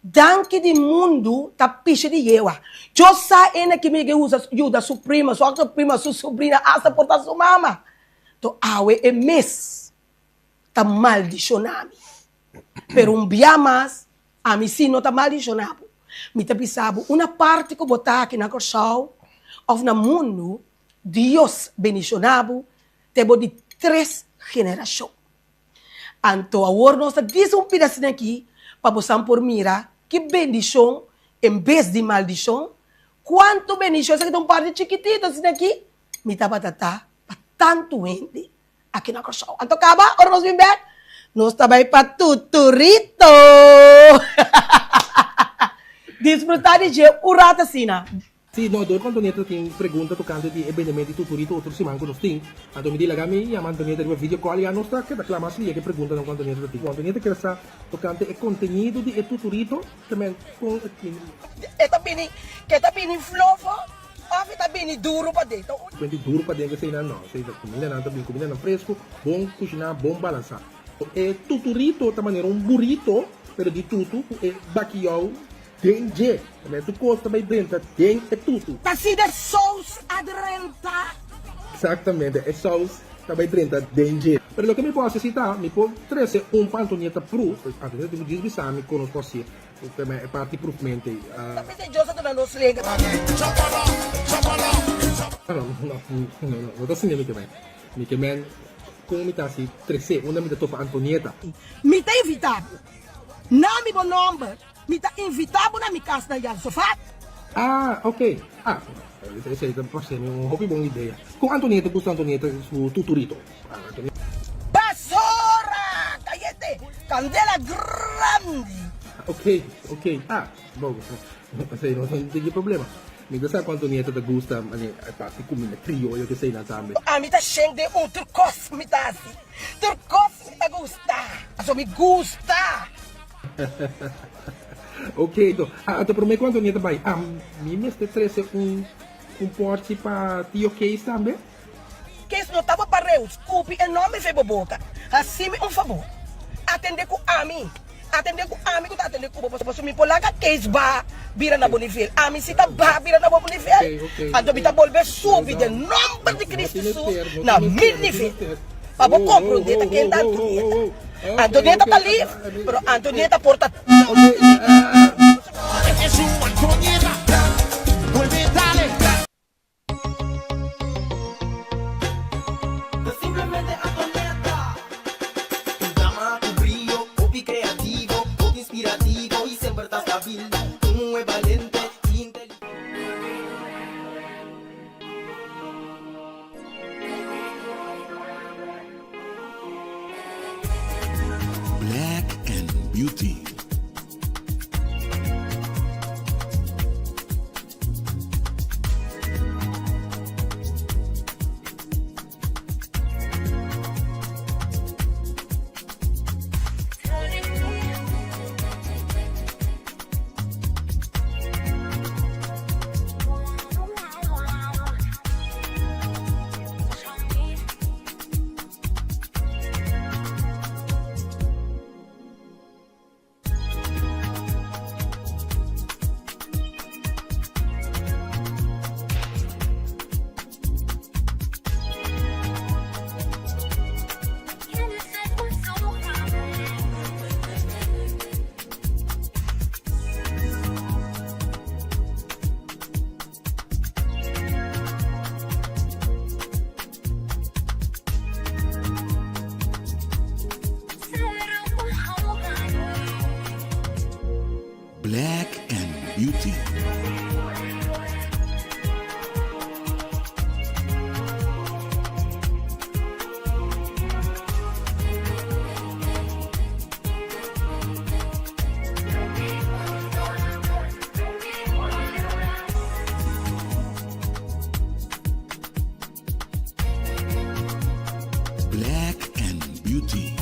Danki di mundu ta pisha di yewa. Djo sa ene ki mi ke usa yuda su prima, su otro prima, su sobrina, hasta por ta su mama. To awe e mes ta maldishona mi. Pero un bia mas, ami si no ta maldishona bo. Mi ta bisa bo, una parti ku bo ta aki na Kòrsou òf na mundu, Dios bendishona bo te bo di tres generashon. Anto awor nos ta bisa un pida asina aki pa bosan por mira ki bendishon en bes di maldishon, kuantu bendishon, esaki ta un parti chikitito asina aki, mi tabata ta pa tantu hende aki na Kòrsou. Anto kaba ora nos bin bèk, nos ta bai pa Tuturito! Disfrutá di dje un rato asina. Sí, no, dor ku Antonieta tin pregunta tokante di e bendemento di tuturito otro siman ku nos tin. Anto mi di laga mi yama Antonieta riba video call ya nos ta keda kla mas lia ku e preguntanan ku Antonieta ta tin. Ku Antonieta kier sa tokante e kontenido di e tuturito, ke men kon e tin. E ta bini, ke ta bini flofo òf e ta bini duru paden? Ta un. Kuenti duru paden ku eseinan no, esei ta kumindanan ta bini kumindanan fresku, bon kushiná, bon balansá. E tuturito ta manera un burito, pero di tutu ku e bakiyou Den dje, tambe tur kos ta bai drenta den e tutu. Ta si de sous a drenta. Exactamente, e sous ta bai drenta den dje. Pero loke mi por hasi si ta, mi por trece un pa Antonieta proef, pues Antonieta tin cu djis bisa mi con nos por hacié, e parti proefmente ei. Ta bisa Dios a duna nos lenga. No, no, no, no, no ta asina mi ke men. Mi ke men con mi ta hasi trece, unda mi ta topa Antonieta. Mi ta invita bo. Na mi bo nomber. Mi ta invitá bo na mi kas na Jan Sofat. Ah, ok. Ah, esei ta parse mi un hopi bon idea. Kon Antonieta gusta Antonieta su tuturito? Ah, Antonieta. Basora! Kayente! Kandela grandi! Ok, ok. Ah, bon, esei no ta tin problema. Mi ta sa ku Antonieta ta gusta mane e parti kuminda krioyo ku eseinan tambe. Ami ta shen den un tur kos mi ta hasi. Tur kos mi ta gusta. Pasobra mi gusta. Ok, to. Ah, to promé ku Antonieta bai, ah, mi mester trese un un porchi pa tio Kees tambe. Kees no taba pareu, skupi e nòmber fe bo boka. Hasimi un fabor, atendé ku ami, atendé ku ami ku ta atendé ku bo, pasobra mi por laga Kees ba bira na bo nivel. Ami si ta ba bira na bo nivel, anto mi ta bolbe subi den nòmber di Kristu Hesus na mi nivel. Pa bo komprondé ta ken ta Antonieta. Antonieta ta lif, pero Antonieta por ta. Simplemente Antonieta. Un dama ku brio, hopi kreativo, hopi inspirativo i semper ta stabil. Un muhé balente i inteligente. Black and Beauty. Black and Beauty.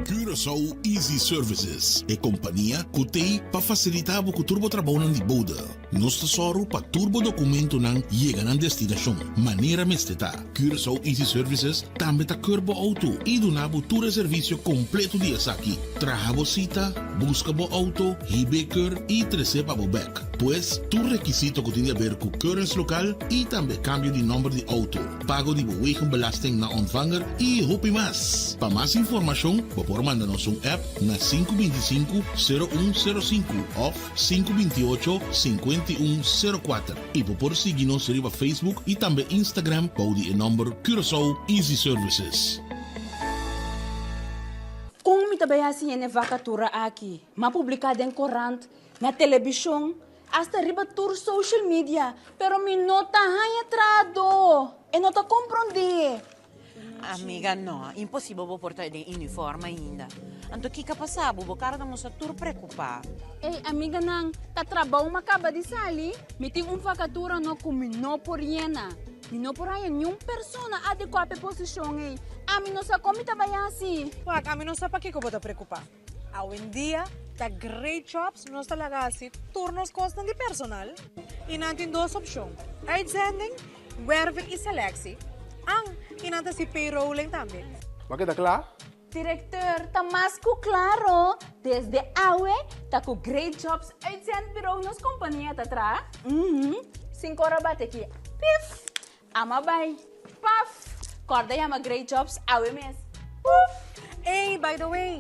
Curaçao Easy Services, e kompania ku t'ei pa fasilitá bo ku tur bo trabounan di bode. Nos ta sòru pa tur bo dokumentonan yega nan destinashon manera mester ta. Curaçao Easy Services tambe ta keur bo outo i duna bo tur e servisio kompleto di esaki, traha bo sita, buska bo outo, hib'é keur i tres'é pa bo bèk. Pues, tur rekisito ku tin di aber ku keuringslokaal i tambe kambio di nòmber di outo, pago di bo wegenbelasting na ontvanger i hopi mas. Pa mas informashon bo por manda nos un app na 525 0105 òf 528 5104 i bo por sigui nos riba Facebook i tambe Instagram bou di e nòmber Curaçao Easy Services. Kon mi ta bai hasi hende vakatura aki? M'a publiká den korant, na telebishon, hasta riba tur social media, pero mi no ta haña trahadó. E no ta komprondé. Amiga, no, imposibel bo por ta den uniform ainda. Anto kiko a pasa bo? Bo kara ta mustra tur preokupá. Ey, amiganan, ta trabou m'a kaba di sali. Mi tin un vakatura no ku mi no por yena. Mi no por haña niun persona adekuá pa e posishon ey. Ami no sa kon mi ta bai hasi. Wak, ami no sa pakiko bo ta preokupá. Awendia ta Great Jobs nos ta laga hasi tur nos kosnan di personal i nan tin dos opshon, uitzending, werving i selectie, an i nan ta hasi payrolling tambe. Bo a keda kla? Directeur, ta mas ku klaro, desde awe ta ku Great Jobs Uitzendbureau nos kompania ta traha. Uhum, sin kor a bati aki, pif! Ama bai. Paf! Kòrda yama Great Jobs awe mes. Puf! Ey, by the way,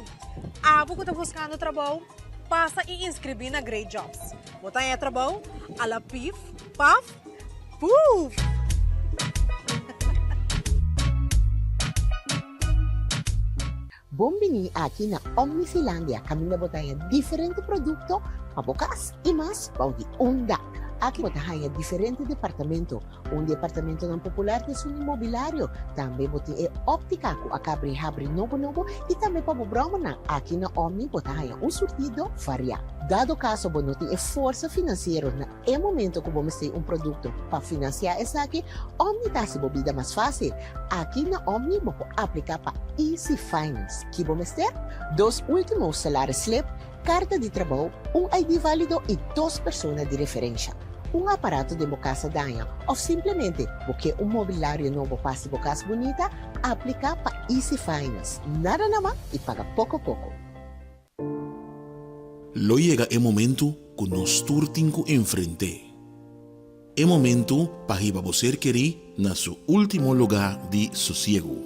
abo ku ta buskando trabou, pasa i inskribí na Great Jobs. Bo ta haña trabou a la pif, paf, puf! Bon bini aki na Omnifilandia kaminda bo ta haña diferente produkto pa bo kas i mas bou di un dak. Aki bo ta haña diferente departamento. Un di e apartamentonan popular ta esun di mobilario. Tambe bo tin e óptika ku a kabri habri nobo nobo i tambe pa bo bròmernan. Aki na Omni bo ta haña un surtido variá. Dado kaso bo no tin e forsa finansiero na e momento ku bo mester un produkto pa finansiá esaki, Omni ta hasi bo bida mas fásil. Aki na Omni bo por apliká pa Easy Finance. Ki bo mester? Dos último salaris slip, karta di trabou, un ID válido i dos persona di referensha. Un aparato den bo kas a daña òf simplemente bo ke un mobilario nobo pa hasi bo kas bunita? Apliká pa Easy Finance. Nada na man i paga poko poko. Lo yega e momentu ku nos tur tin ku enfrent'é. E momentu pa hiba bo ser kerí na su último lugá di sosiegu.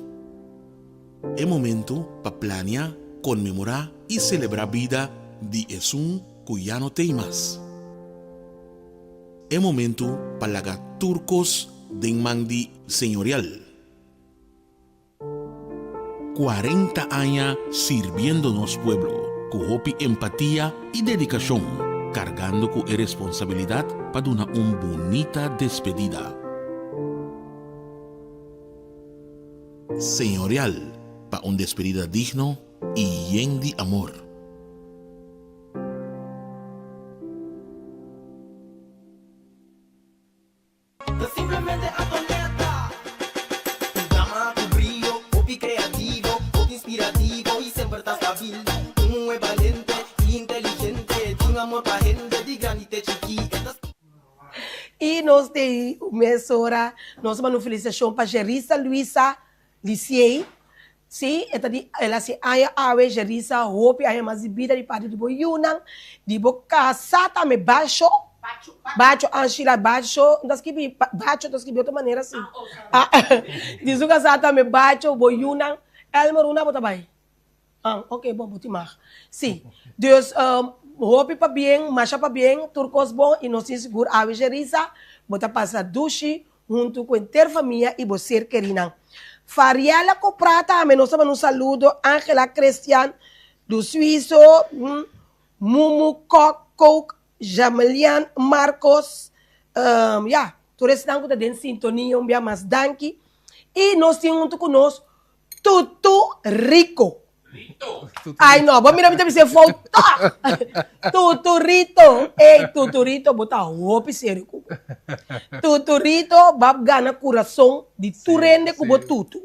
E momentu pa plania, konmemorá i selebrá bida di esun ku ya no t'ei mas. E momentu pa laga tur kos den man di Señorial. 40 aña sirbiendo nos pueblo ku hopi empatia i dedikashon, kargando ku e responsabilidat pa duna un bunita despedida. Señorial pa un despedida digno i yen di amor. Ta simplemente Antonetta. Un dama ku brio, hopi kreativo, hopi inspirativo i semper ta stabil. Un muhé balente i inteligente, tin amor pa hende di grandi te chikí. E ta. I nos den mesora nos manda un felisitashon pa Jerisa Luisa Lisiey. Sí, e ta di el hasi aña awe, Jerisa, hopi aña mas di bida di parti di bo yunan, di bo kasá tambe, Basho, Bacho, Anshila, Basho, no ta skibi Bacho, ta skibi otro manera si. Di su kasá tambe, Bacho, bo yunan, Elmer, unda bo ta bai? Ah, ok, bon, bo tin mag. Sí, dus hopi pabien, masha pabien, tur kos bon i nos tin sigur awe, Jerisa, bo ta pasa dushi huntu ku henter famia i bo ser kerinan. Fariela Coprá tambe nos ta manda un saludo, Angela Christian, Du Suizo, Mumu Kok, Kook, Jamelian Marcos, ya, tur esnan ku ta den sintonia un bia mas danki. I nos tin huntu ku nos Tutu Rico. Ai no, bo mira mi ta bisa fout toch. Tuturito, ey Tuturito bo ta hopi serio ku bo. Tuturito b'a gana kurason di tur hende ku bo tutu.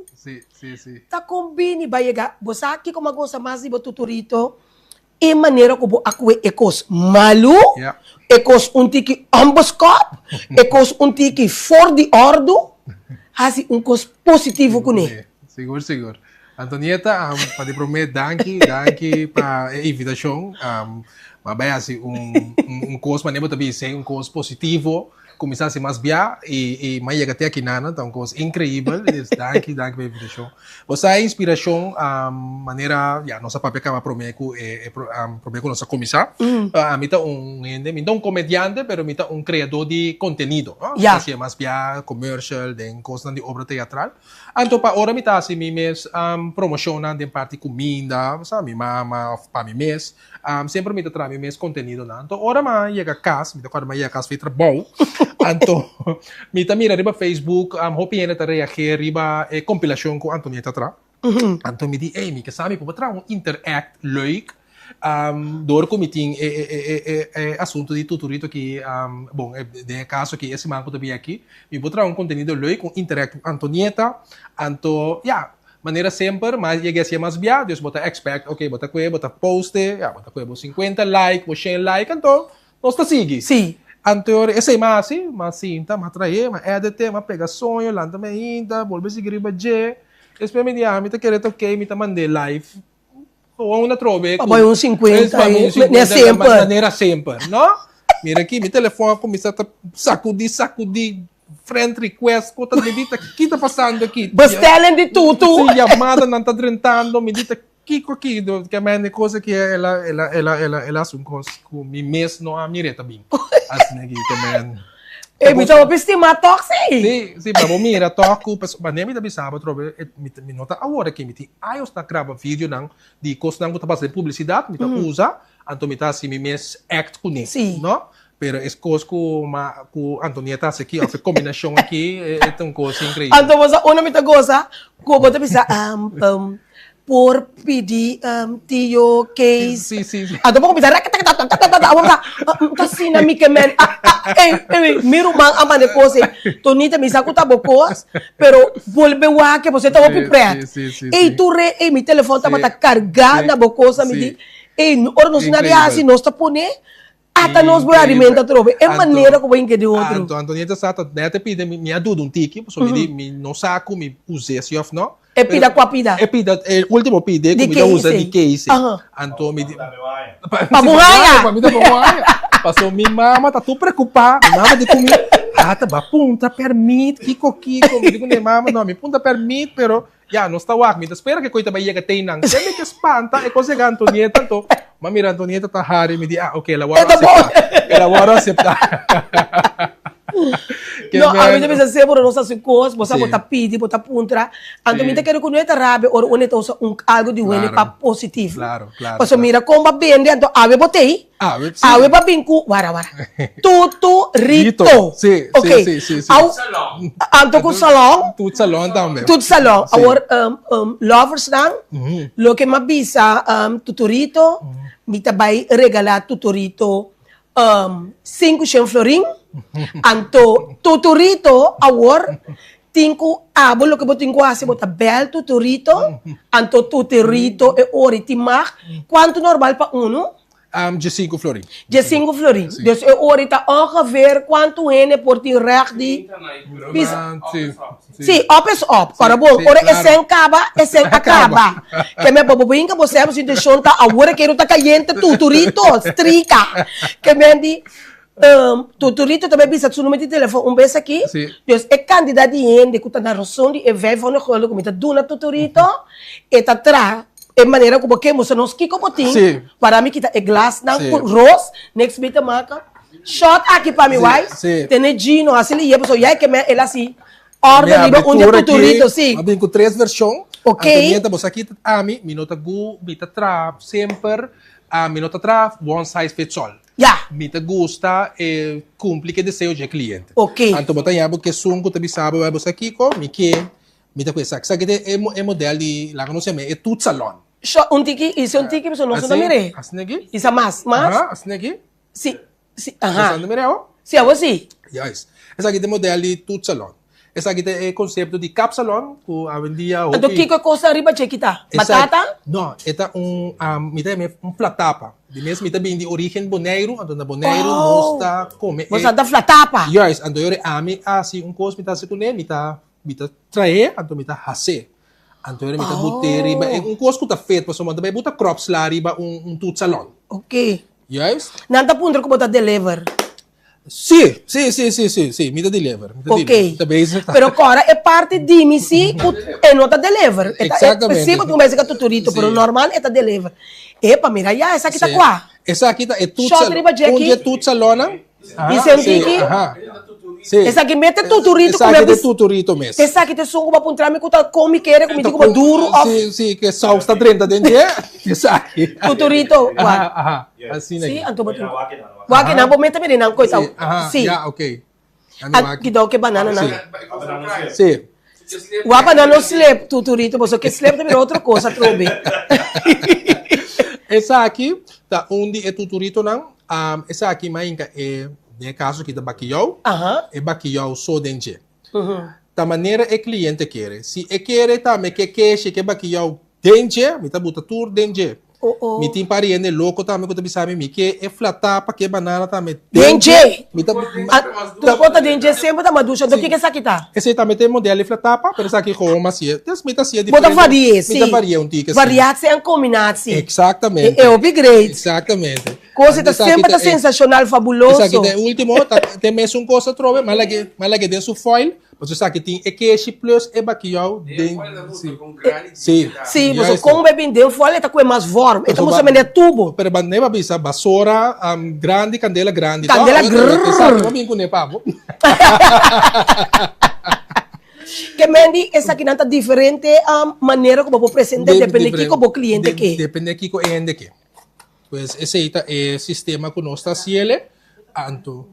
Ta kon bini ba yega, bo sa kiko m'a gosa mas di bo Tuturito? E manera ku bo a kue e kos malu, e kos un tiki onbeskòp, e kos un tiki for di òrdu, hasi un kos positivo kuné. Sigur, sigur. Antonieta, pa di promé danki, danki pa e invitashon. M'a bai hasi un un kos manera bo ta bisa, un kos positivo. Kuminsá hasi mas bia i i m'a yega te akinan, ta un kos inkreibel. Dus danki, danki pa e invitashon. Bo sa e inspirashon manera, ya, nos a papia kaba promé ku e e promé ku nos a kuminsá. Ami ta un hende, mi no ta un komediante, pero mi ta un kreadó di kontenido, no? Mi ta hasi mas bia commercial, den kosnan di obra teatral. Anto pa ora mi ta hasi mi mes promoshonnan den parti kuminda, bo sa, mi mama òf pa mi mes, Semper mi ta traha mi mes kontenidonan. Anto ora mi a yega kas, mi ta kòrda mi a yega kas for di trabou, anto mi ta mira riba Facebook hopi hende ta reageer riba e kompilashon ku Antonieta a traha. Anto mi di, ey, mi ke sa mi por traha un interact leuk dor ku mi tin e e e asuntu di tuturito aki, bon, den e kaso aki e siman ku ta bin aki, mi por traha un kontenido leuk, un interact ku Antonieta. Anto, ya, Manera semper, mas yega hacia mas bia, dus bo ta expect, ok, bo ta kue, bo ta poste, ya, bo ta kue bo 50 like, bo 100 like, anto nos ta sigui. Sí. Anto esei m'a hasi, m'a sinta, m'a trahe, m'a edite, m'a pega soño, lanta mi ainda, bolbe sigui riba dje. Despues mi di, ah, mi ta kere ta ok, mi ta mand'é live. Gewoon atrobe. Pa bai un 50, manera semper. Manera semper, no? Mira aki, mi telefon a kuminsá ta sakudí, sakudí, friend request, ku ta mi di ta ki ta pasando aki? Bestelling di tutu. Si, yamadanan ta drentando, mi di ta kiko aki? Ke men e kos aki el a, el a, el a, el a, el a hasi un kos ku mi mes no a mir'é ta bin. Asina aki ke men. E mi ta hopi stima tòg si. Si, si, pa bo mira tòg ku pasobra manera mi ta bisa bo atrobe mi no ta awor aki, mi tin años ta graba videonan di kosnan ku ta pasa den publisidat, mi ta usa, anto mi ta hasi mi mes act kuné, no? Pero es kos ku ma ku Antonieta hasi aki òf e kombinashon aki e ta un kos inkreibel. Anto bo sa unda mi ta gosa ku bo ta bisa por pidi tio Kees. Sí, sí, sí. Anto bo kuminsá rakatakatatatata abo ta ta asina mi ke men ah ah ey ey mi ruman a manda e kos ey Tonita mi sa ku ta bo kos pero bolbe wak pasobra e ta hopi pret Sí, sí, sí, ey sí. tur re ey mi telefon tabata Sí, kargá sí, na bo kos mi sí. di ey ora nos na di hasi Increíble. nos ta pone ata nos bo alimenta atrobe e Anto, manera ku bo hinka di otro. anto Antonieta sa ta net e pida mi mi a duda un tiki pasobra mi di mi no sa ku mi us'é si òf no. E Pero pida kua pida? e pida e ultimo pida Di ku mi ta usa di Casey. Casey. Aha. Anto mi di Pa pa si bo pa haña. pa mi ta pa bo haña. Pasobra mi mama ta tur preokupá. Mi mama di ku mi, Ata bo a puntra pèrmit kiko kiko. Mi di ku mi mama no mi puntra pèrmit pero Ya, nos ta wak. Mi ta spera ke koe ta bai yega te einan. Te mi ke spanta e kos yega Antonieta, anto m'a mira Antonieta ta hari, mi di, ah, ok, el a wòrdu E ta bon. aseptá. El a wòrdu aseptá. Ke No, ami ta men. bisa semper nos hasi kos, bo sa bo Sí. ta pidi, bo ta puntra. Anto mi ta Sí. kere ku no e ta rabia ora un e ta usa un algu di wende pa Claro. positivo. Claro, claro, Pasobra claro. mira kon bo a bende, anto awe bo t'ei. Awe, sí. Awe bo a bin ku, wara, wara, tuturito. Rito, sí, Ok. sí, sí, sí, sí. Au, anto ku salon. Tut salon tambe. Tut salon. Sí. Awor, um, um, loversnan, loke m'a bisa um, tuturito, mi ta bai regalá tuturito um, 500 florin. Anto tuturito awor tin ku abo loke bo tin ku hasi, bo ta bèl tuturito, anto tuturito e ora i tin mag. Kuantu normal pa unu? Um, djesinku florin. Djesinku florin. Sí. Dus e ora ta ongeveer kuantu hende por tin règt di bisa. Sí, sí. Sí, op is op. Ora bon, sí, ora e claro. sen kaba, e sen a kaba. Ke men bo bo hinka bo sèm su intenshon ta awor e keru ta kayente tuturito, strika. Ke men di, um, tuturito ta bai bisa su numero di telefon un bes aki. Sí. Dus e kantidat di hende ku ta na rason di e 500 gulden ku mi ta duna tuturito, e ta traha. E manera ku bo ke mustra nos kiko bo tin Sí. para mi kita e glasnan Sí. ku ros next mi ta maka shot aki pa mi Sí, wai sí. tene Gino hasi liye pasobra ya e ke me el hasi order Mi riba abri un di tur aki, tuturito sí. Mi a bin ku tres vershon. Ok. Antonieta bo sa kita ami mi no ta gu mi ta traha semper mi no ta traha one size fits all. Ya. Mi ta gusta e kumpli ku e deseo dje kliente. Ok. Anto bo ta haña bo ke esun ku ta bisa bo bo sa kiko mi ke Mi ta ku esaki. Esaki ta e model di, laga nos yam'é e toetsalon. Sho, un tiki, hisa un tiki, pasobra nos no ta mir'é. Asina aki? Hisa mas, mas. Aha, asina aki? Si, si, aha. Nos ta mir'é awo? Si, awo si. Juist. Esaki ta e model di toetsalon. Esaki ta e konsepto di kapsalon ku awendia hopi. Anto kiko e kosnan riba dje kita? Batata? No, e ta un, mi ta yama e un flatapa. Di mes mi ta bini di origen Boneiru, anto na Boneiru nos ta kome e. Boso ta flatapa? Juist, anto yora ami a hasi un kos mi ta hasi kuné, mi ta mi ta trae, anto mi ta has'é. Anto yora mi ta but'é riba e un kos ku ta fet, pasobra bo ta bai buta kropsla riba un un toetsalon. Oké. Juist. Nan ta puntra ku bo ta deliver? Sí, sí, sí, sí, sí, sí, mi ta deliver. Mi ta Ok. deliver. Mi ta bezig ta. Pero kora e parti di mi sí ku e no ta deliver. E ta, e, Exactamente. sí ku tin un bes e ka tuturito, pero Sí. normal e ta deliver. Epa, mira ya, esaki ta Sí. kua? Esaki ta e Shot toetsal, riba un djeki. di e toetsalonnan. I sentí Sí, ki aha. Sí. esaki mete tuturito ku mi Esaki a ta bis. tuturito mes. Esaki ta esun ku bo a puntra mi ku ta kon mi kere ku mi Ta tin ku bo kon, duru òf sí, sí, ku e saus ta drenta den dje. Esaki. Tuturito, Aha, wak. aha. Asina Sí, aki. anto bo tin ku. Wak nan bo mete mire nan koita. Sí, aha, Sí. ya, ok. Ami A wak. kidao ke banana nan. Sí. Wak pa nan no slip, tuturito, boso ke slip ta bira otro kos atrobe. Esaki ta un di e tuturitonan. Um, esaki mainka e, den e kaso aki ta bakiyou. Aha. E bakiyou so den dje. Ta manera e kliente kere. Si e kere tambe ke keshi, ke bakiyou den dje, mi ta buta tur den dje. Mi tin pariente loko tambe ku ta bisa mi, mi ke e flatá pa ke banana tambe den dje. Mi ta Tur por ta den dje semper ta madusha, enton kiko esaki ta? Esei tambe ta e model di flatapa, pero esaki gewoon mas hasié. Des mi ta hasié Bo ta diferente. vari'é, si. Mi ta vari'é un tiki, si. Variatie en combinatie. Exactamente. E hopi great. Exactamente. Cosa ta Esaki semper ta ta e sensacional, fabuloso. Esaki ta e ultimo, ta ta e mesun cos atrobe, ma lag'é, ma lag'é den su foil, pasobra esaki tin e keshi plus e bakiyou den, si. Si. Si, pasobra Juist. con bo e bin den foil e ta coe mas vorm, e ta Pasobra mustra manera tubo. Pero ba ne ba bisa basora grandi, candela grandi, to? Candela grrrr. Esaki bo bin cune pa bo. Ke men di esakinan ta diferente manera ku bo por presente depende kiko bo kliente ke. Depende kiko e hende ke. Pues esei ta e sistema ku nos ta hasiele, anto.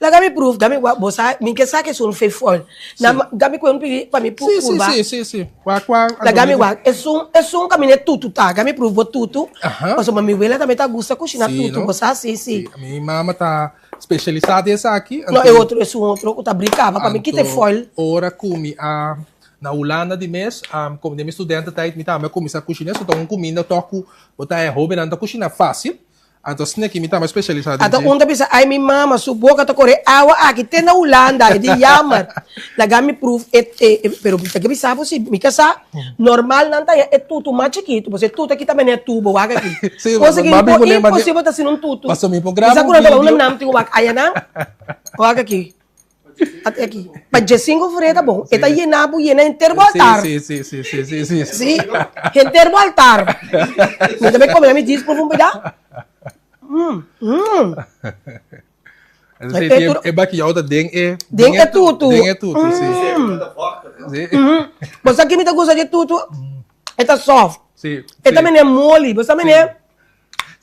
Laga mi pruf, dami wak, bo sa, mi ke sa ke esun fei foil. Na, dami kue un pidi pa mi Si, si, purba. si, si, si. Kua, kua, Laga mi wak, esun, esun kaminda e tutu ta, dami pruf bo tutu. Aha. Pasobra mi wela tambe ta gusta kushina Si, tutu, no? bo sa, si, si. Si, mi mama ta spesialisá den esaki, No, e anto. otro, esun otro ku ta bri kaba pa mi kita e Anto, foil. ora ku mi a na Hulanda di mes, komo den mi studententijd mi tambe a kuminsá kushina, so ta un kuminda tòg ku Bo ta e hobennan ta kushina fásil, anto asina ki mi tambe spesialisá den Ata dje. un ta bisa, Ai mi mama, su boka ta kore awa aki te na Hulanda, e di yammer. Laga mi pruf e, e, e, pero mi ta ke bisa bo si, mi kasá, normal nan ta haña e tutu mas chikitu, pasobra e tutu aki ta manera tubo, wak aki. Sí, Cosa ki ma bo mi pone mane- imposibel ta haciendo un tutu. Pasobra mi por graba Bisa un ku nan ta video. unda nan tin wak ayanan, wak aki. Ate aki. Pa djesinko fure ta bon. E ta yena bo yena henter bo altar. Sí, sí, sí, sí, sí, sí. Sí, henter bo altar. Mi ta bay come mi djis por un pida. Mm, mm. E, e, e bakiyou ta den e... Den e tutu. Den e tutu, sí. Mm. Sí. Mm. Bo sa ki mi ta gusta dje tutu? E ta soft. Sí. E ta mene moli. Bo sa mene...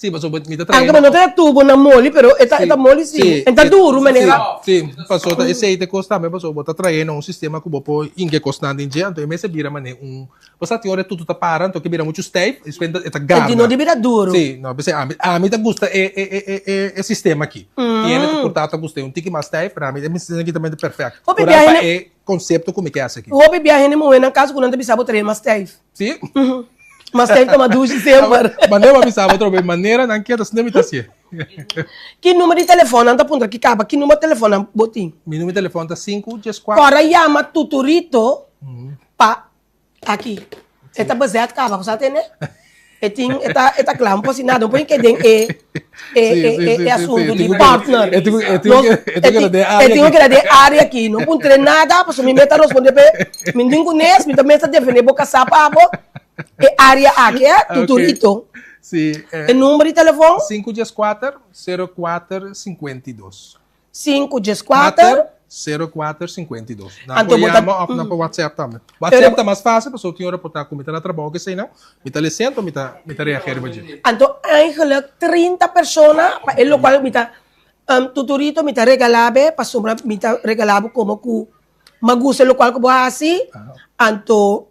Sí, pasobra mi ta trae. Anke no ta e tubo na moli, pero e ta, e ta moli sí. Sí. E ta duru, manera. Sí, sí. Pasobra ta esei ta e kos tambe, pasobra bo ta trae na un sistema ku bo por hinka e kosnan den dje, anto e mester bira manera un, bo sa tin ora e tutu ta para, anto ke bira muchu stijf, despues e ta garna. E di no di bira duru. Sí, no, p'esei ami, ami ta gusta e, e, e, e, e sistema aki. Tin hende ta por ta ta gusta e un tiki mas stijf, pero ami e sistema aki ta mente perfèkt. Hopi Ora biahe pa ne. e konsepto ku mi ke hasi aki. Hopi biahe hende muhé nan kas ku nan ta bisa bo trae mas stijf. Sí. Mas tem toma dushi semper. Manera bo bisa bo trobe manera nan kier asina mi ta hacié. Ki numero di telefon nan ta puntra ki kaba ki numero di telefon nan bo tin? Mi numero di telefon ta sinku djeskuater. Kora yama Tuturito pa aki. E ta bezet kaba bo sa tende? E tin e ta e ta kla un por si nada no por ke den e e e e asuntu di partner. E tin e tin e tin keda den área E tin keda den área aki. No puntr'é nada pasobra mi mester responde p'e. Mi tin ku nes mi ta mester defende bo kasá pa bo e área aki eh tuturito. Si. E number di telefon? Sinku djeskuater, sero kuater, sinkuenta i dos. Sinku djeskuater. Sero kuater, 52. Nan por yama òf nan por WhatsApp tambe. WhatsApp ta mas fásil pasobra tin ora por ta ku mi ta na trabou ke eseinan, mi ta lese anto mi ta mi ta reagé riba dje. Anto eigenlijk 30 persona pa e lokual mi ta tuturito mi ta regalá be pasobra mi ta regalá bo komo ku mi a gusta e lokual ku bo a hasi anto.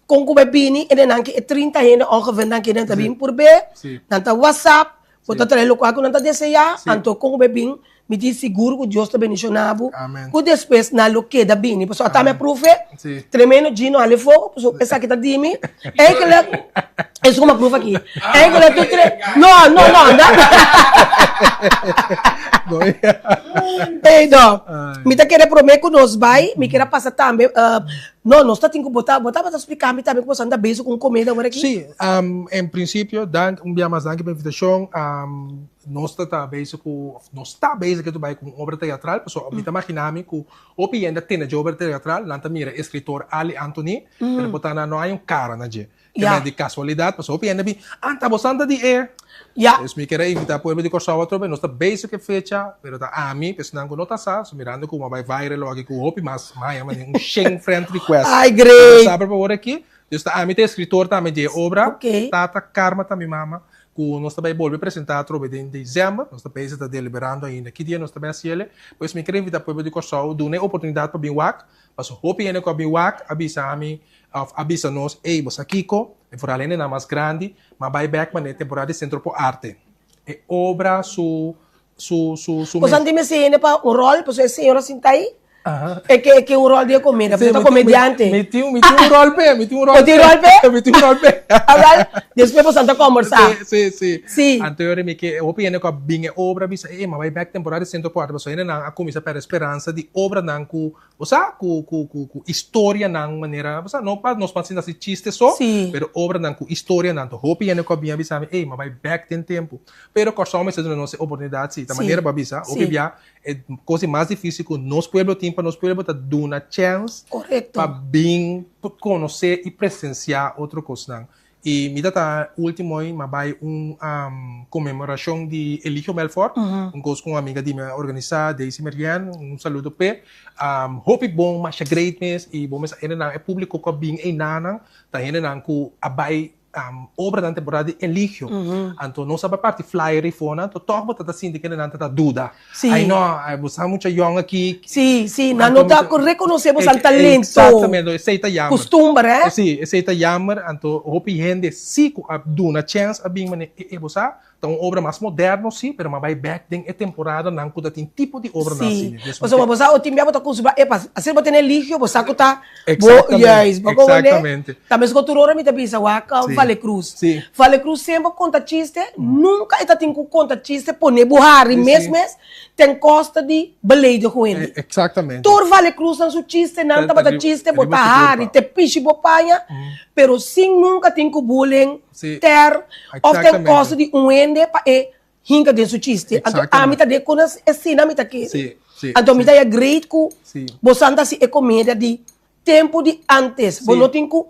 Kon ku bai bini e nan ki e 30 hende ongeveer nan ki nan ta bin purbe, nan ta WhatsApp, bo ta trae lokual ku nan ta deseá, anto kon ku bai bin, mi tin sigur ku Dios ta bendishoná bo, ku despues nan lo keda bini. Pasobra ata mi a profe, tremendo Gino hale fogo, pasobra esaki ta di mi, eigenlijk, esun ku mi a profe aki, eigenlijk tur tre, no, no, no, ey no, mi ta kere prome ku nos bai, mi kier a pasa tambe. No, nos ta tin ku bo ta, bo tabata splika mi tambe ku boso anda bezig ku un komeda awor aki? Sí, en prinsipio, dank, un bia mas danki pa invitashon. Nos ta ta bezig ku, òf nos ta bezig ke bai ku un obra teatral, pasobra mi ta magina mi ku hopi hende a tende dje obra teatral, nan ta mira e eskritor Ali Anthony, pero por ta nan no hay un kara na dje. Ya. Di kasualidat, pasobra hopi hende a bin, Anta, bo santa di e. Ya. Dus mi kier a invitá pueblo di Kòrsou atrobe, nos ta bezig ku e fecha, pero ta ami, p'esnan ku no ta sa, so mirando ku a bai viral awor aki ku hopi mas maya manera un shen friend request. Ay, great! Bo sa por awor aki, dus ta ami ta eskritor tambe di e obra, Oké. Tata Karma ta mi mama, ku nos ta bai bolbe presentá atrobe den desèmber, nos ta bezig ta deliberando ainda ki dia nos ta bai hasi el'e, pues mi kier a invitá pueblo di Kòrsou, duna e oportunidat pa bin wak, pasobra hopi hende ku a bin wak a bisa ami, Of a bisa nos, Ey, bo sa kiko? E foral hendenan mas grandi, ma bai bek manera e temporada di Sentro por Arte. E obra su, su, su, su Bo sa tin mester hende pa un rol, pasobra e señora sinta ahí, e ke, e ke un rol di e komeda, pasobra e ta komediante. Mi tin, mi tin un rol p'e, mi tin un rol Bo tin rol p'e? Mi tin un rol p'e. Awel, despues bo sa ta kombersá. Si, si, si. Si. Anto yora mi ke, hopi hende ku a bin e obra a bisa, ey, ma bai bek temporada di Sentro por Arte, pasobra hendenan a kuminsá pèrdè speransa di obranan ku Bo sa ku ku ku ku istorianan manera bo sa no pa nos pan sinta hasi chiste so Sí. pero obranan ku istorianan to hopi hende ku a bin a bisa mi ey m'a bai bek den tempu pero Kòrsou mester duna nos e oportunidat si ta Sí. manera bo a bisa hopi Sí. bia e kos di mas difisil ku nos pueblo tin pa nos pueblo ta duna chèns Korekto. pa bin konosé i presensiá otro kosnan I mi ta ta ultimo ei m'a bai un conmemoracion di Eligio Melfor, un cos cu un amiga di mi a organisa, Daisy Merien, un saludo p'e. Hopi bon, masha great mes, y bo mes a hendenan, e publico cu a bin einanan ta hendenan cu a bai obranan temporada di Eligio. Anto nos a bai parti flyer ei for nan, anto toch bo ta ta sinti cu hendenan ta ta duda. Sí. Ay no, ay bo sa mucha yong aki. Sí, sí, nan no ta reconoce bo san talento. Exactamente, esey ta jammer. Costumber, eh? Sí, esey ta jammer, anto hopi hende sí cu a duna chance a bin mane, e, e, bo sa, ta un obra mas moderno sí, pero m'a bay bek den e temporadanan cu ta tin tipo di obranan Sí, asina. pasobra bo sa o tin bia bo ta cunsumba, epa, asina bo tene eligio, bo sa cu ta bo, Exactamente, juist, bo comprende? exactamente. Ta mes cu tur ora mi ta bisa, wak, Sí, Vale Cruz. sí. Vale Cruz semper conta chiste, nunca e ta tin cu conta chiste pone bo hari Sí, mes sí. mes ten costa di beledig un hende. Exactamente. Tur Vale Cruz nan su chistenan Ta- tabata riba- chiste, bo riba ta su hari, curpa. te pishi bo paña, pero sin nunca tin cu bullying, Sí. ter, of ten Exactamente. costa di un hende pa e hinka den su chiste. Anto ami ta den con esina mi ta kere. Sí, sí, Anto mi sí. ta ya great cu Sí. bosan ta hasi e comedia di tempo di antes. Bo Sí. no tin cu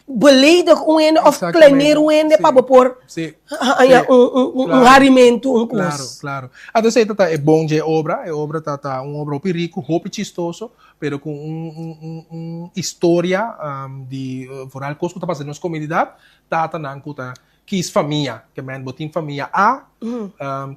beledig un hende of Exactamente. kleineer un hende Sí. pa bo por Sí. haña Sí. un, un, un, un Claro. harimento, un cos. Claro, claro. Anto esei ta ta e bon dje obra. E obra ta ta un obra hopi rico, hopi chistoso, pero cu un, un, un, un historia um, di eh, vooral cos cu ta pasa den nos comunidad, tatanan cu ta Kis famia, ke men bo tin famia A,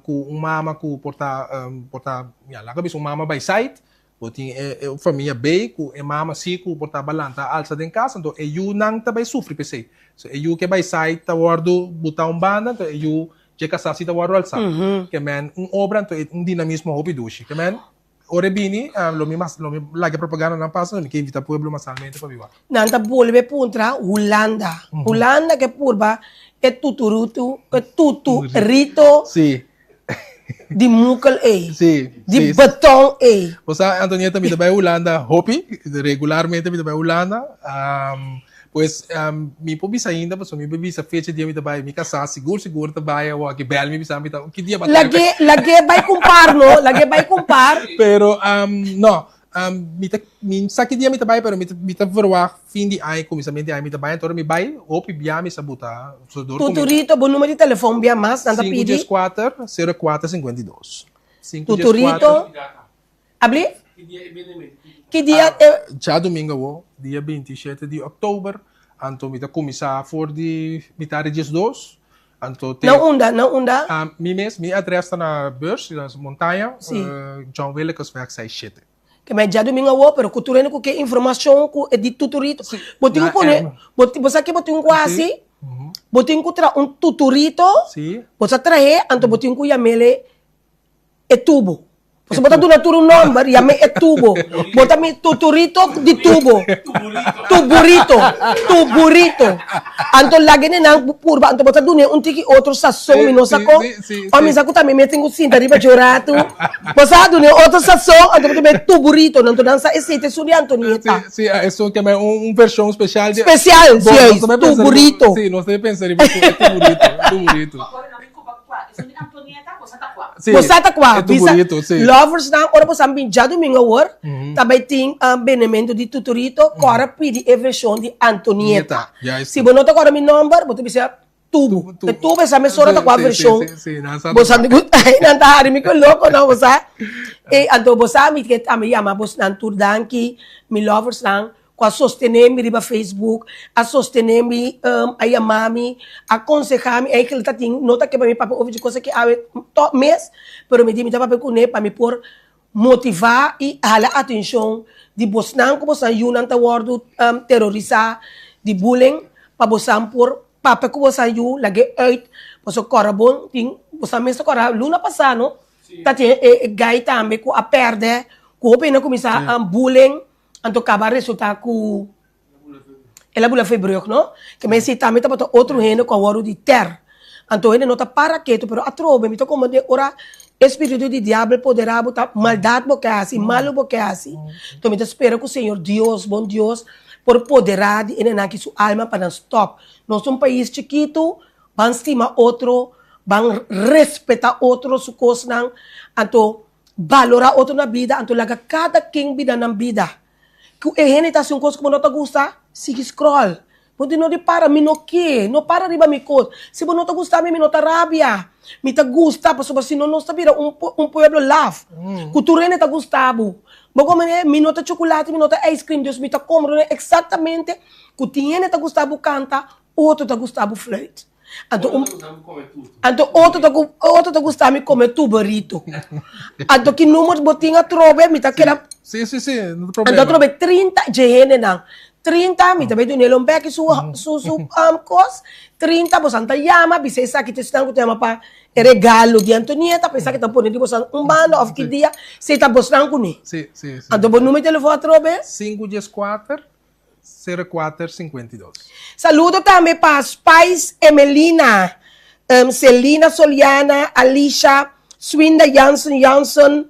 ku un mama ku por ta, por ta, ya, laga bisa un mama bai sait, bo tin e e famia B ku e mama si ku por ta balanta alsa den kas, anto e yunan ta bai sufri p'esei. So e yu ke bai sait ta wòrdu butá un banda, anto e yu dje kasá si ta wòrdu alsá. Ke men un obra anto e un dinamismo hopi dushi. Ke men Ora e bini, lo mi mas, lo mi laga e propagandanan pasa, lo mi ke invita pueblo masalmente pa biba. Nan ta bolbe puntra Hulanda. Hulanda ke purba e tuturutu, e tuturito Sí. di mukel ei. Sí, Di sí. beton ei. Bo sa, Antonieta, mi ta bai Hulanda hopi, regularmente mi ta bai Hulanda. Pues, mi por bisa ainda, pasobra mi por bisa fecha dia mi ta bai. Mi kasá sigur sigur ta bai awor aki. Bel mi bisa mi ta, ki dia bo ta bai? Lag'é, lag'é bai kumpar no, lag'é bai kumpar. Pero, no, mi ta, mi sa ki dia mi ta bai, pero mi ta, mi ta verwagt fin di aña, kuminsamentu di aña mi ta bai. Anto ora mi bai, hopi bia mi sa buta. So dor ku mi. Tuturito, bo numero di telefon bia mas, nan ta pidi. 514 04 52. Tuturito. Abli? Ki dia e. Djadumingu awo, dia 27 di òktober, anto mi ta kuminsá for di mitar di 12, anto te. Na unda? Na unda? Mi mes, mi adrès ta na Beurs, na Montaña, Sí. John Willekesweg 67. Ke mai djadumingu awor, pero ku tur hende ku ke informashon ku e di tuturito. Bo tin ku pone, bo bo sa ke bo tin ku hasi? Bo tin ku traha un tuturito, bo sa trah'é, anto bo tin ku yam'é e tubo. Pasobra bo ta duna tur un nòmber, yam'é e tubo. Bo ta mi tuturito di tubo. Tuburito, tuburito. Anto laga e nan purba, anto bo ta dun'é un tiki otro sason, mi no sa kon. O mi sa ku tambe mi tin ku sinta riba dje un ratu. Bo sa duna e otro sazon, anto bo ta bay tuburito, anto nan sa esei ta esun di Antonieta. Si, si, esun ke un version special di. Special, si, Bon, nos ta bay pensa riba, tuburito. si, nos ta bay pensa riba e tuburito, tuburito. Esun di Antonieta, bo sa ta kua. Si, Bo sa ta kua, e tuburito, si. Lovers nan, ora bo sa bin djadumingu awor, ta bay tin benemento di tuturito, kòrda pidi e version di Antonieta. Juist. Si bo no ta kòrda mi nòmber, bo ta bisa Tubo. E tubo esa mesora ta kua version. Bo sa mi nan ta hari mi ku loko no bo sa. E anto bo sa mi ke tambe yama bosnan tur danki mi lovers nan ku a sostene mi riba Facebook, a sostene mi, a yama mi, a konseha mi. Eigenlijk ta tin no ta ke pa mi papia over di kos aki awe to mes, pero mi di mi ta papia kuné pa mi por motivá i hala atenshon di bosnan ku bosnan yunan ta wòrdu terorisá di bullying pa bosan por papia ku bosan yu lag'é uit pasobra kòrda bon tin bosan mes ta kòrda luna pasá no ta tin e guy tambe ku a pèrdè ku hopi hende a kuminsá bullying anto kaba a resultá ku El a bula for e brug no. Ke men si tambe tabata otro hende ku a wòrdu di tèr. Anto hende no ta para ketu, pero atrobe mi ta komprendé ora e spiritu di diabel poderá bo ta maldat bo ke hasi, malu bo ke hasi. Enton mi ta spera ku Señor Dios, bon Dios, por poderá di hendenan aki su alma pa nan stòp. Nos ta un pais chikitu, ban stima otro, ban respetá otro su kosnan, anto balorá otro na bida, anto laga kada ken bida nan bida. Ku e hende ta hasi un kos ku bo no ta gusta, sigui scroll. Bo di no di para, mi no ke, no para riba mi kos. Si bo no ta gusta mi, mi no ta rabia. Mi ta gusta pasobra si no nos ta bira un un pueblo laf. Ku tur hende ta gusta bo. Bo kome mi no ta chocolate, mi no ta ice cream, dus mi ta komprende eksaktamente ku tin hende ta gusta bo kanta, otro ta gusta bo fluit. Anto un anto otro ta otro ta gusta mi come tuberito. Anto ki numero bo tin atrobe mi ta keda Si, si, si, no ta Anto problema. atrobe 30 dje hendenan. 30 mi ta bay dun'el un beki su su su um kos. 30 bosan ta yama bisa esaki ta esnan ku ta yama pa e regalo di Antonieta pa esaki ta pone di bosan un banda of ki dia si ta bosnan kuné. Si, si, si. Anto bo numero di telefon atrobe? Sinku dieskuater Sero kuater sinkuenta i dos. Saludo tambe pa Spice Emelina, Celina Soliana, Alicia, Swinda Jansen Jansen,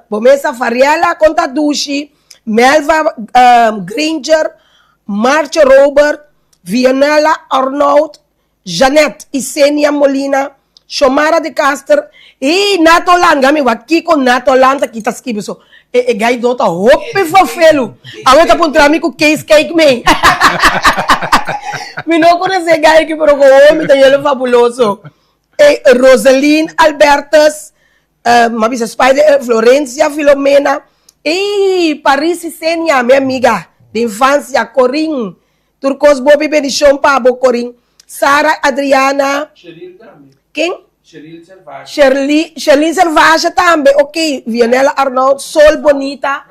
bo mesa Fariela kon ta dushi, Melva Granger, Martje Robert, Vionella Arnoud, Jeanette Isenia Molina, Shomara de Caster, y Nato Lan, mi wak kiko Nato Lan ta kita skibi so. E e guy no ta hopi fofelu. Awe ta puntra mi ku Kees kijk mee. Mi no conoce e guy aki pero gewoon mi ta yelo fabuloso. E Roseline Albertus, mi a bisa Spider, Florencia Filomena, y Paris Isenia, mi amiga de infancia, Corinne. Tur kos bo bi bendishon pa bo Corin. Sara Adriana. Sheril tambe. Ken? Sheril Servacia. Sherly, Sherlyn Servacia tambe, ok. Vionella Arnold, Sol Bonita.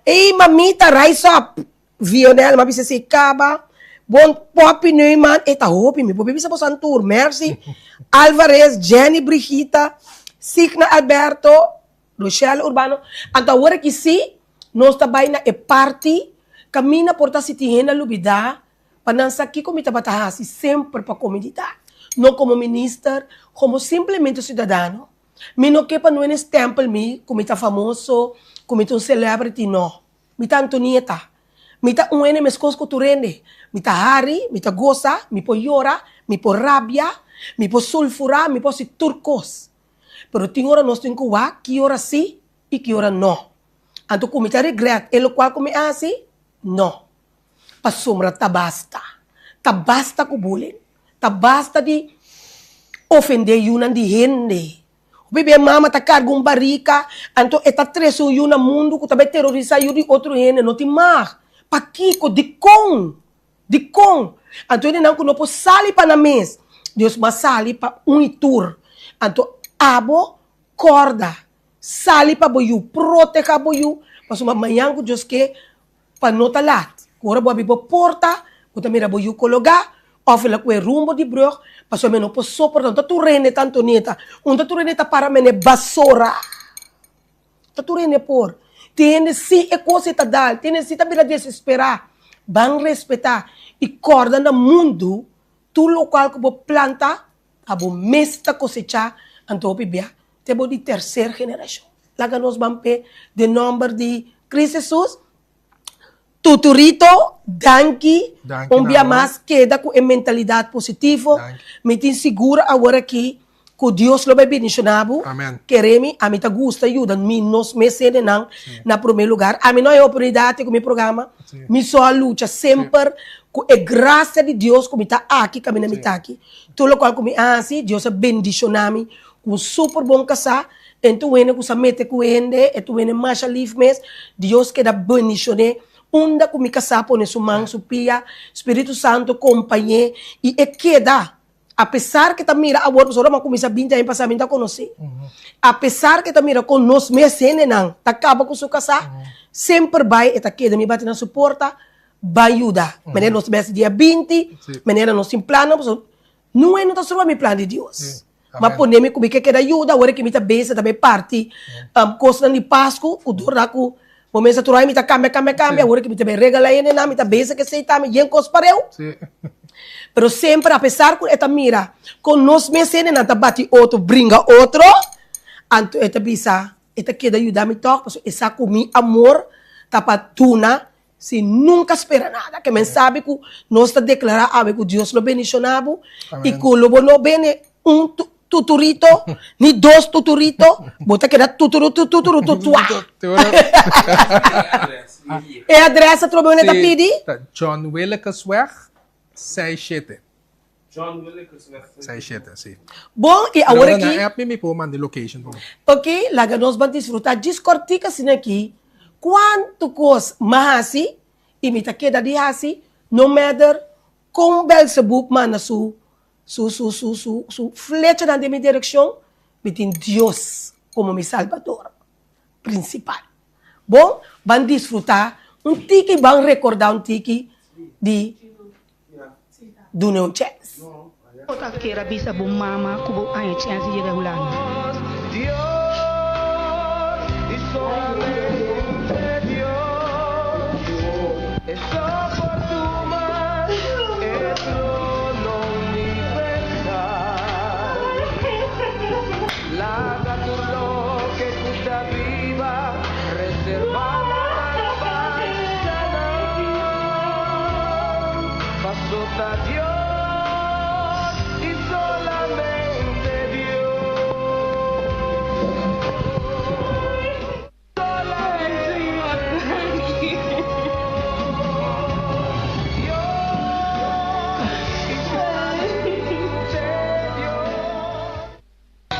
Ey mamita, rise up. Vionella, m'a bisa si kaba. Bon, Poppy Neumann, e ta hopi, mi por bisa boso tur. Mercy Alvarez, Jenny Brigita, Signa Alberto, Rochelle Urbano, Anto awor aki sí nos ta bai na e parti kaminda por ta si tin hende a lubidá pa nan sa kiko mi tabata hasi semper pa komunidat, no komo minister, komo simplemente siudadano. Mi no ke pa no hende stèmpel mi ku mi ta famoso, ku mi ta un celebrity, no. Mi ta Antonieta. Mi ta un hende meskos ku tur hende. Mi ta hari, mi ta gosa, mi por yora, mi por rabia, mi por sulfurá, mi por hasi tur kos. Pero tin ora nos tin ku wak ki ora si i ki ora no. Anto ku mi ta regret e lokual ku mi a hasi? No. Pasobra ta basta. Ta basta ku bullying. Ta basta di ofendé yunan di hende. Hopi bia mama ta karga un barika, anto e ta trese un yu na mundu ku ta bai terorisá yu di otro hende. No tin mag. Pakiko? Dikon? Dikon? Anto hendenan ku no por sali pa nan mes, Dios mas sali pa un i tur. Anto abo kòrda. Sali pa bo yu, proteha bo yu, pasobra mañan ku Dios ke pa no ta lat. Ku ora bo a bin bo porta, bo ta mira bo yu kologá òf el a kue rumbo di brùg, pasobra mi no por soportá. Un ta tur hende ta Antonieta, un ta tur hende ta para mene basora. Ta tur hende por. Tin hende si e kos ei ta dal, tin hende si ta bira desesperá. Ban respetá i kòrda na mundu tur lokual ku bo planta, abo mes ta kosechá, anto hopi bia te bo di terser generashon. Laga nos ban p'e den nòmber di Kris Hesus. Tuturito, danki. Danki Un na bia bo. mas keda ku e mentalidat positivo. Danki. Mi tin sigur awor aki ku Dios lo bai bendishoná bo. Amen. Kere mi, ami ta gusta yuda mi nos mes hendenan na promé lugar. Ami no hay oportunidat ku mi programa. Sí. Mi so a lucha semper ku e grasia di Dios ku mi ta aki kaminda mi Sí. ta aki. Tur lokual ku mi a hasi, Dios a bendishoná mi ku un super bon kasá. En tur hende ku sa mete ku hende, e tur hende masha lif mes. Dios keda bendishoné. Unda ku mi kasá pone su man, su pia, Spiritu Santu kompañ'é i e keda. Apesar ke ta mira awor, pasobra ora mi a kuminsá binti aña pasá mi no ta konosé. Apesar ke ta mira kon nos mes hendenan ta kaba ku su kasá, semper bai e ta keda. Mi bati na su porta, Ban yuda. Manera nos ta bes dia 20, manera nos tin plannan, pasobra nunca no ta stroba mi plan di Dios. Ma pone mi ku mi ke keda yuda, awor ki mi ta bezig ta bai parti kosnan di Pasku, ku dor na ku bo mester tur aña mi ta kambia, kambia, kambia, awor ki mi ta bai regala hendenan, mi ta bezig esei tambe, yen kos pareu. Pero semper apesar ku e ta mira kon nos mes hendenan ta bati otro, bringa otro, anto e ta bisa, e ta keda yuda mi tòg, pasobra e sa ku mi amor ta pa duna Sin nunca spera nada. Ke men sabi ku nos ta deklará awe ku Dios lo bendishoná bo i ku lo bo no bende un tuturito ni dos tuturito, bo ta keda tuturutututurututua. E adres atrobe bo ne ta pidi? Ta John Willekesweg 67. John Willekesweg 67, si. Bon, i Pero awor ora aki. nan app mi, mi por manda e location pa bo. Ok, laga nos ban disfrutá djis kòrtik asina aki. Kuantu kos m'a hasi i mi ta keda di hasi, no matter kon Belzebub manda su su su su su su flechanan den mi direkshon, mi tin Dios komo mi Salbador prinsipal. Bon, ban disfrutá un tiki, ban rekordá un tiki di Duna un chèns. Bo ta kier a bisa bo mama ku bo haña chèns di yega Hulanda?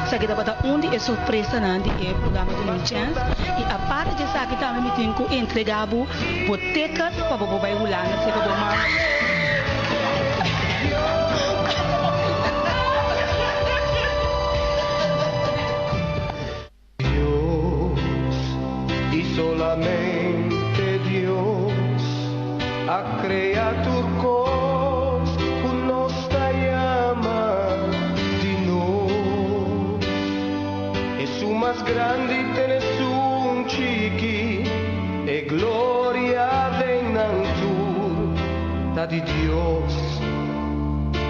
Esaki tabata un di e sorpresanan di e programa Duna Un Chèns i aparte di esaki tambe mi tin ku entrega bo bo ticket pa bo por bai Hulanda serka bo mama. Dios y solamente Dios a crea tur cos cu nos ta yama di nos. Esun mas grandi ten esun chiki, e gloria den nan tur ta di Dios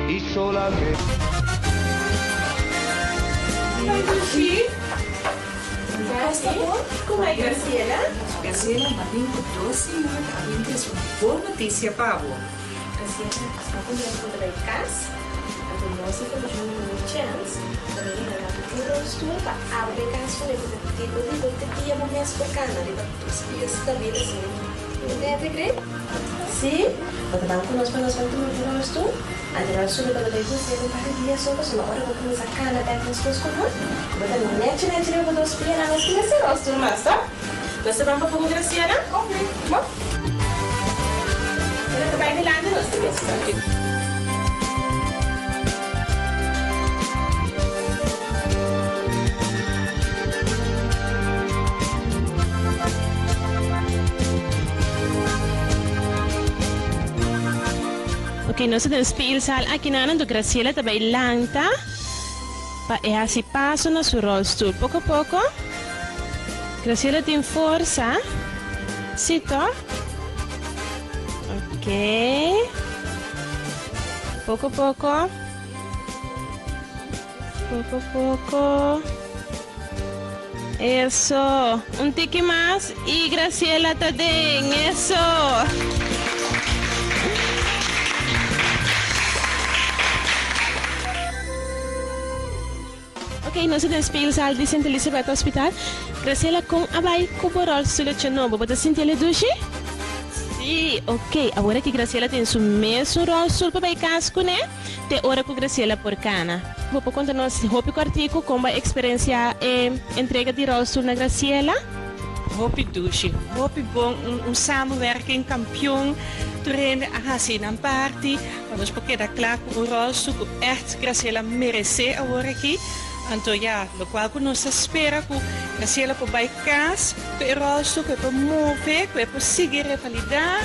y solamente. Graciela, m'a bin ku dos señor ta a bin trese un bon notisia pa bo. Graciela, mi kontento ku bo ta bai kas, anto nos di Fundashon Duna Mi Chèns ta bin regalá bo un rolstoel pa abo bai kas kuné ku ta tipo di bo te dia bo mes por kana riba dos pia stabil asina. Bo ta hende great? Sí? Bo ta ban ku nos pa nos ban tuma bo rolstoel? Anto nan subi pa no bay hus'é un par di dia so pasobra ora bo kuminsá kana bèk meskos ku bo, bo ta nèchi nèchi riba bo dos pia nan nos mester nos tur mas to. Nos ta ban pa poko Graciela? Ok, bon. Ora ta bay dilanti nos ta mester. Ok, nos ta den speelzaal aki nan, anto Graciela ta bai lanta pa e hasi paso na su rolstoel. Poko poko, Graciela tin forsa, si to? Ok, poko poko, poko poko. Eso! Un tiki mas y Graciela ta den! Eso! Ok, nos ta den speelzaal di Sint Elisabeth Hospital. Graciela, con a bay cu bo rolstoeltje nobo? Bo ta sinti el e dushi? Sí, ok. Awor aki Graciela tin su mesun rolstoel pa bay cas cune. Te ora ku Graciela por kana. Bo por konta nos hopi kòrtiku kon bo a eksperensiá e entrega di ròlstul na Graciela? Hopi dushi, hopi bon, un samenwerking kampion, tur hende a hasi nan parti pa nos por keda kla ku un ròlstul ku ègt Graciela meresé awor aki. Anto ya, lokual ku nos ta spera ku Graciela por bai kas ku e ròlstul, ku e por move, ku e por sigui revalidá.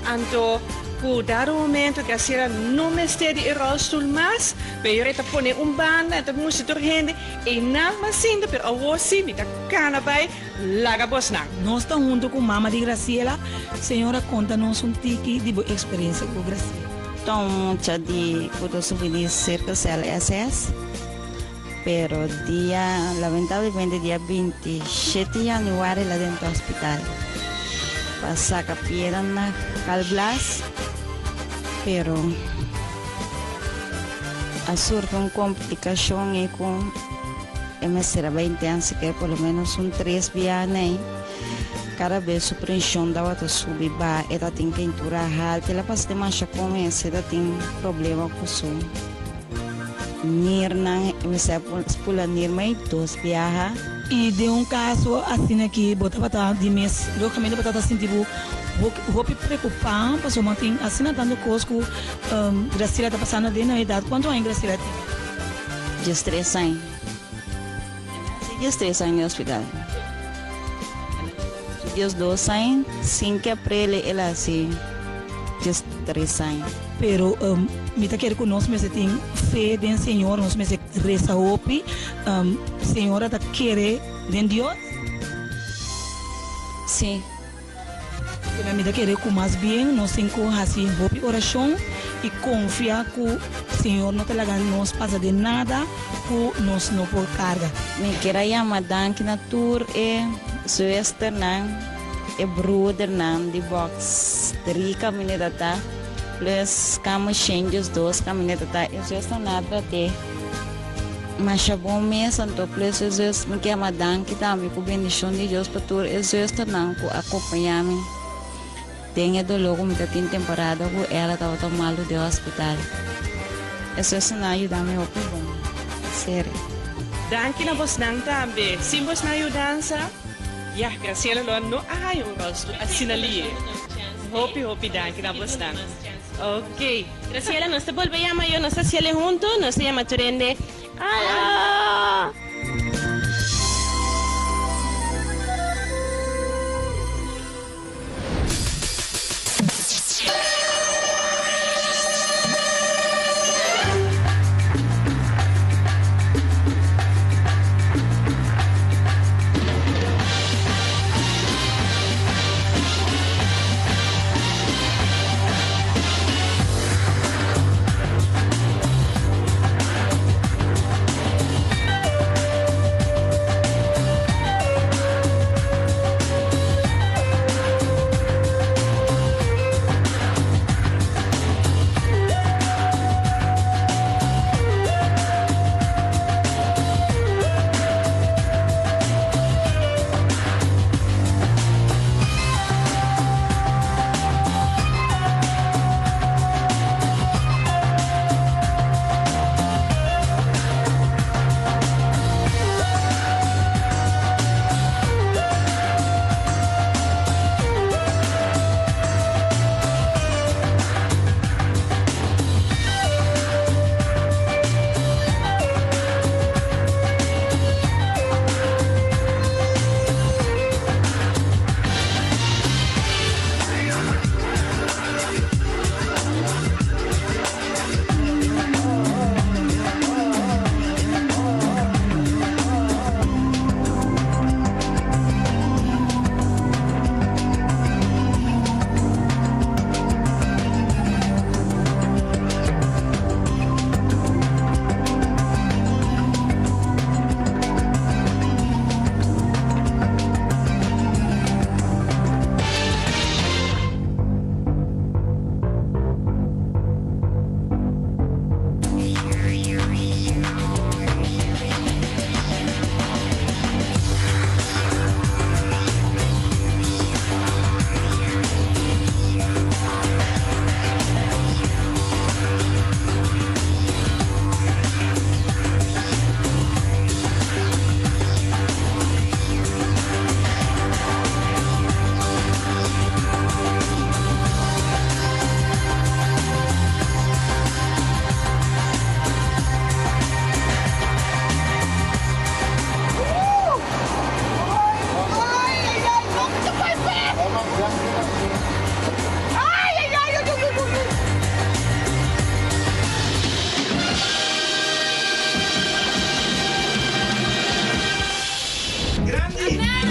Anto ku dado momento Graciela no mester di e rolstoel mas, pero e ta pone un banda, e ta mustra tur hende, einan mas sinta, pero awor si mi ta kana bai laga bosnan. Nos ta hunto ku mama di Graciela. Señora konta nos un tiki di bo eksperensia ku Graciela. Ta un mucha di ku ta sufri di sirkelcel SS, pero dia lamentablemente dia 27 januari el a drenta hospital pa saca piedra na galblas, pero a surgi un complicacion y cu e mester a bay intensive care por lo menos un tres biaha ey. Cada bes su presion tabata subi baha, e ta tin keintura haltu, el a pasa demasha con ese, e ta tin problema cu su nirnan, e mester a spula nir mei dos biaha. Y den un caso asina aki bo tabata di mes, logicamente bo tabata sinti bo hopi preocupa pasobra tin asina tanto cos cu Graciela ta pasando den nan edad. Cuanto aña Graciela tin? Diestres aña. 13 aña den hospital. 12 aña, 5 april el a haci 13 aña. Pero mi ta kere ku nos mester tin fe den Señor, nos mester resa hopi. Señora ta kere den Dios? Sí. Pero mi ta kere ku mas bien nos tin ku hasi hopi orashon i konfia ku Señor no ta laga nos pasa den nada ku nos no por karga. Mi kier a yama danki na tur e zuesternan, e broedernan di box dri kaminda ta ta, plus kamo shendios dos kaminda ta ta, e zuesternan a trat'é Masha bon mes anto plus e zus mi kier ma danki tambe ku bendishon di Dios pa tur e zusternan ku a kompaña mi den e dolor ku mi ta tin temporada ku ela tabata malu den hospital. E zusternan a yuda mi hopi bon serio. Danki na bosnan tambe. Sin bosnan yudansa, yah Graciela lo no a haña un rolstoel asina lihe. Hopi hopi danki na bosnan. Ok. Graciela, nos ta bolbe yama yo, nos ta haciele hunto, nos ta yama tur hende. Alo!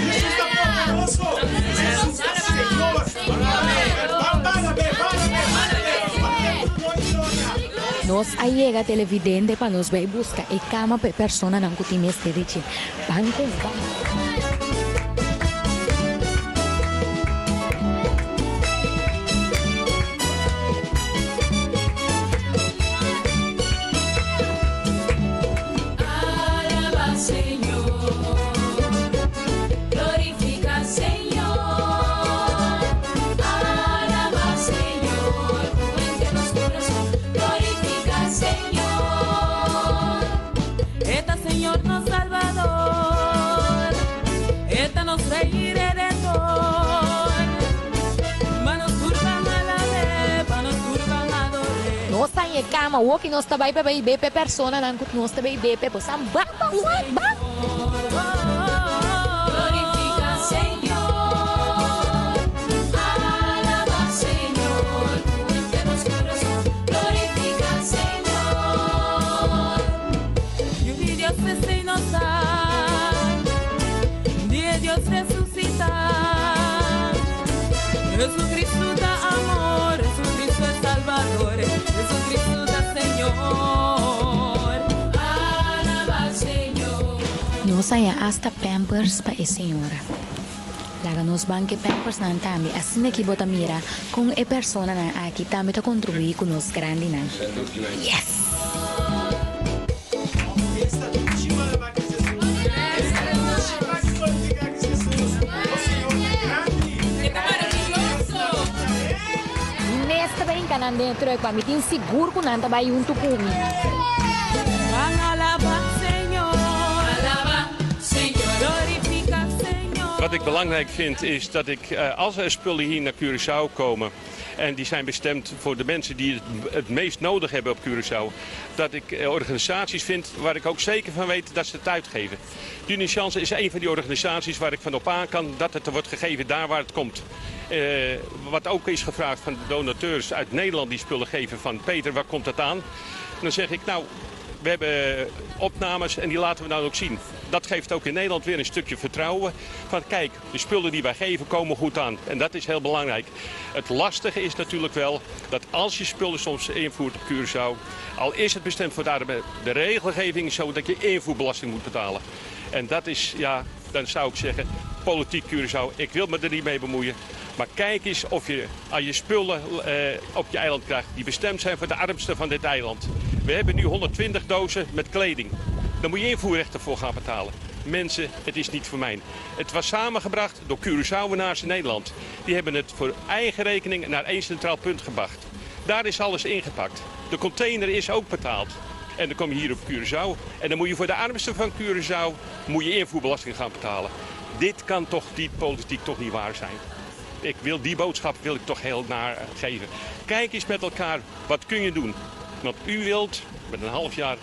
Hesus ta poderoso! Hesus ta Señor! Ban bala be, bala be, bala be! Bala be ku no gloria! Nos a yega televidente pa nos bai buska e kama pa e personanan ku tin mester di dje. Ban ku mi, ban. Alaba Señor, glorifica Señor. Alaba Señor, cu henter nos corazon, glorifica Señor. E ta Señor nos Salvador, E ta nos Rey y Redentor. Pa nos tur ban alab'É, pa nos tur ban ador'É. Nos ta en e kama, woki nos ta bai pa bai be p'e personanan ku nos ta bai be p'e bo san ban ban wan ban. Glorifica Señor, alaba Señor, cu henter nos corazon, glorifica Señor. Yu di Dios esei nos ta, di e Dios resucita. Jesucristo ta amor, Jesucristo es Salvador, Jesucristo ta Señor. Alaba Señor. Nos haña asta pampers pa e señora. Laga nos ban ke pampersnan tambe asina ki bo ta mira kon e personanan aki tambe ta kontribuí ku nos grandinan. Yes! Mi mes ta bai hinka nan den e truck pa mi tin sigur ku nan ta bai huntu ku mi. Ban alaba Señor. Alaba Señor. Glorifica Señor. Wat ik belangrijk vind is dat ik als er spullen hier naar Curaçao komen en die zijn bestemd voor de mensen die het het meest nodig hebben op Curaçao, dat ik organisaties vind waar ik ook zeker van weet dat ze het uitgeven. Juni Chance is een van die organisaties waar ik van op aan kan dat het er wordt gegeven daar waar het komt. Wat ook is gevraagd van de donateurs uit Nederland die spullen geven van Peter, waar komt dat aan? Dan zeg ik, nou, we hebben opnames en die laten we nou ook zien. Dat geeft ook in Nederland weer een stukje vertrouwen. Van kijk, de spullen die wij geven komen goed aan. En dat is heel belangrijk. Het lastige is natuurlijk wel dat als je spullen soms invoert op Curaçao, al is het bestemd voor de armen, de regelgeving is zo dat je invoerbelasting moet betalen. En dat is, ja, dan zou ik zeggen, politiek Curaçao, ik wil me er niet mee bemoeien. Maar kijk eens of je aan je spullen op je eiland krijgt die bestemd zijn voor de armsten van dit eiland. We hebben nu 120 dozen met kleding. Daar moet je invoerrechten voor gaan betalen. Mensen, het is niet voor mij. Het was samengebracht door Curaçaoenaars in Nederland. Die hebben het voor eigen rekening naar één centraal punt gebracht. Daar is alles ingepakt. De container is ook betaald. En dan kom je hier op Curaçao. En dan moet je voor de armsten van Curaçao moet je invoerbelasting gaan betalen. Dit kan toch die politiek toch niet waar zijn. Ik wil die boodschap wil ik toch heel naar geven. Kijk eens met elkaar, wat kun je doen? Want u wilt met een half jaar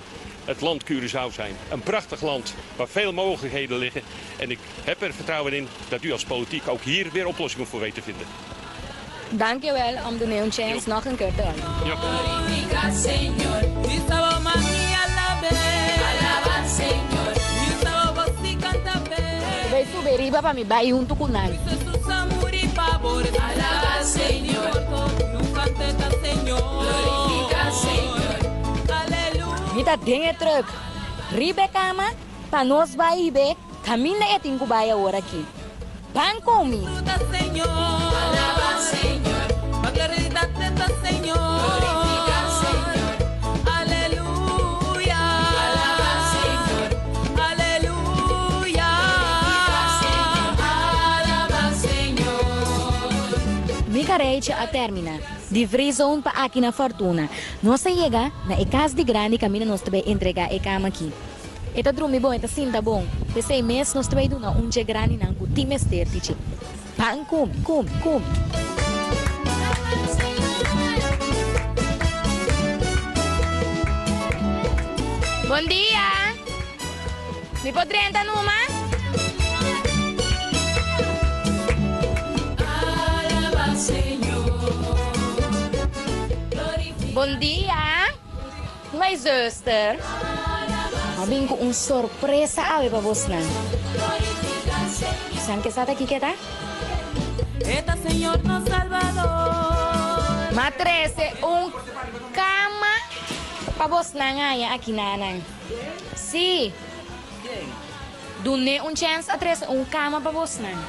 het land Curaçao zijn. Een prachtig land waar veel mogelijkheden liggen. En ik heb er vertrouwen in dat u als politiek ook hier weer oplossingen voor weet te vinden. Dankjewel om de neon chance nog een keer te houden. Ja. Glorifica Señor. Bay sube riba pa mi bay huntu ku nan. Alaba Señor. Glorifica Señor. Mi ta den e truck riba e kama pa nos bai hib'é kaminda e tin ku bai awor aki. Ban ku mi. Alaba Señor. Glorifica Señor. Alaba Señor. Glorifica Señor. Alaba Señor. Mi kareichi a termina. Di Free Zone pa aki na Fortuna. Nos a yega na e kas di grandi kaminda nos ta bai entregá e kama aki. E ta drumi bon, e ta sinta bon. P'esei mes nos ta bai duna un dje grandinan ku tin mester di dje. Pan kumi, kumi, kumi. Bon dia! Mi por drenta numa? Bon dia! My zuster. A bin ku un sorpresa awe pa bosnan. San ke sa ta kiko e ta? E ta Señor nos Salbador. M'a trese un kama pa bosnan haña aki nanan. Sí. Dun'é un chèns a trese un kama pa bosnan.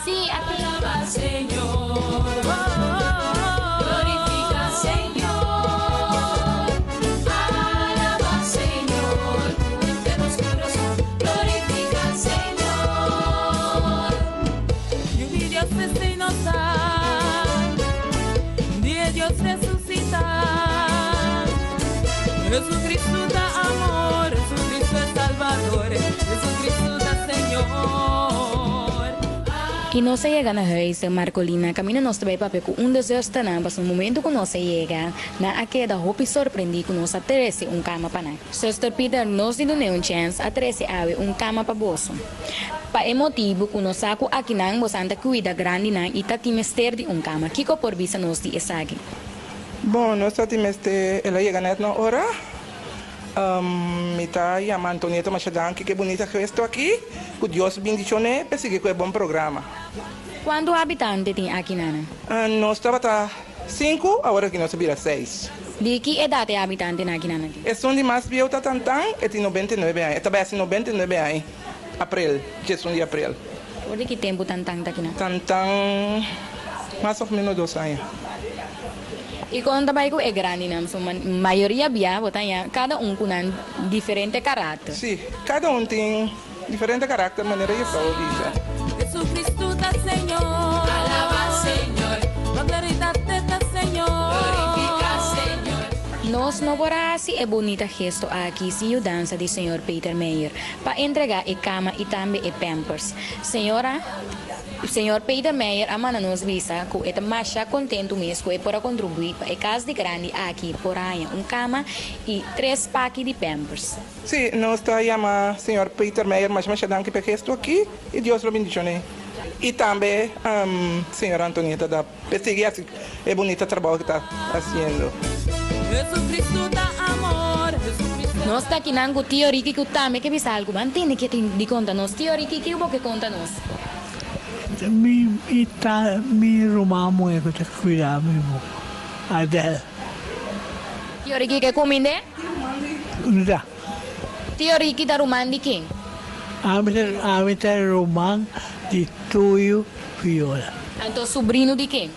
Sí, a Alaba Señor, glorifica Señor. Alaba Señor, cu henter nos corazon, glorifica Señor. Yu di Dios esey nos ta, di e Dios resucita. Jesucristo ta amor, Jesucristo es Salvador, Jesucristo ta Señor. I nos a yega na huis den Marcolina, kaminda nos ta bai papia ku un de zusternan, pasobra na momento ku nos a yega, nan a keda hopi sorprendí ku nos a trese un kama pa nan. Zuster Peter, nos di dun'é un chèns, a trese awe un kama pa boso. Pa e motibu ku nos sa ku akinan bosan ta kuida grandinan i ta tin mester di un kama. Kiko por bisa nos di esaki? Bon, nos ta tin mester, el a yega net na ora. Mi ta yama Antonieta masha danki ku e bunita gesto aki. Ku Dios bindishon'é pa sigui ku e bon programa. Kuantu habitante tin aki nana? Nos tabata sinku, awor aki nos a bira seis. Di ki edat e habitantenan aki nana tin? Esun di mas bieu ta Tantan, e tin 99 aña. E ta bai hasi 99 aña aprel, 11 di aprel. For di ki tempu Tantan ta kinan? Tantan mas of menos dos aña. I kon ta bai ku e grandinan? So mayoria bia bo ta haña kada un ku nan diferente karakter. Sí, kada un tin diferente karakter manera juffrouw a bisa. Jesucristo ta Señor. Alaba Señor. Pa gloria te ta Señor. Glorifica Señor. Nos no por a hasi e bunita gesto aki sin yudansa di señor Peter Meijer pa entrega e kama i tambe e pampers. Señora. Señor Peter Meijer a manda nos bisa cu e ta masha contento mes cu e por a contribui pa e cas di grandi aki por haña un cama y tres paki di pampers. Sí, nos ta yama señor Peter Meijer masha masha danki pa e gesto aki y Dios lo bendicione. Y tambe señora Antonieta da pe sigui haci e bunita trabao cu ta haciendo. Jesucristo ta amor, Jesucristo. Nos ta akinan cu Tio Ricky cu tambe ke bisa algu. Ban tende ke tin di conta nos. Tio Ricky, kico bo ke conta nos? Mi mi ta mi ruman muhe ku ta kuida mi bo Adel. Tio Ricky ke kumind'é? Nta. Tio Ricky ta ruman di ken? Ami ta ami ta ruman di Tuyo Viola. Anto subrino di ken?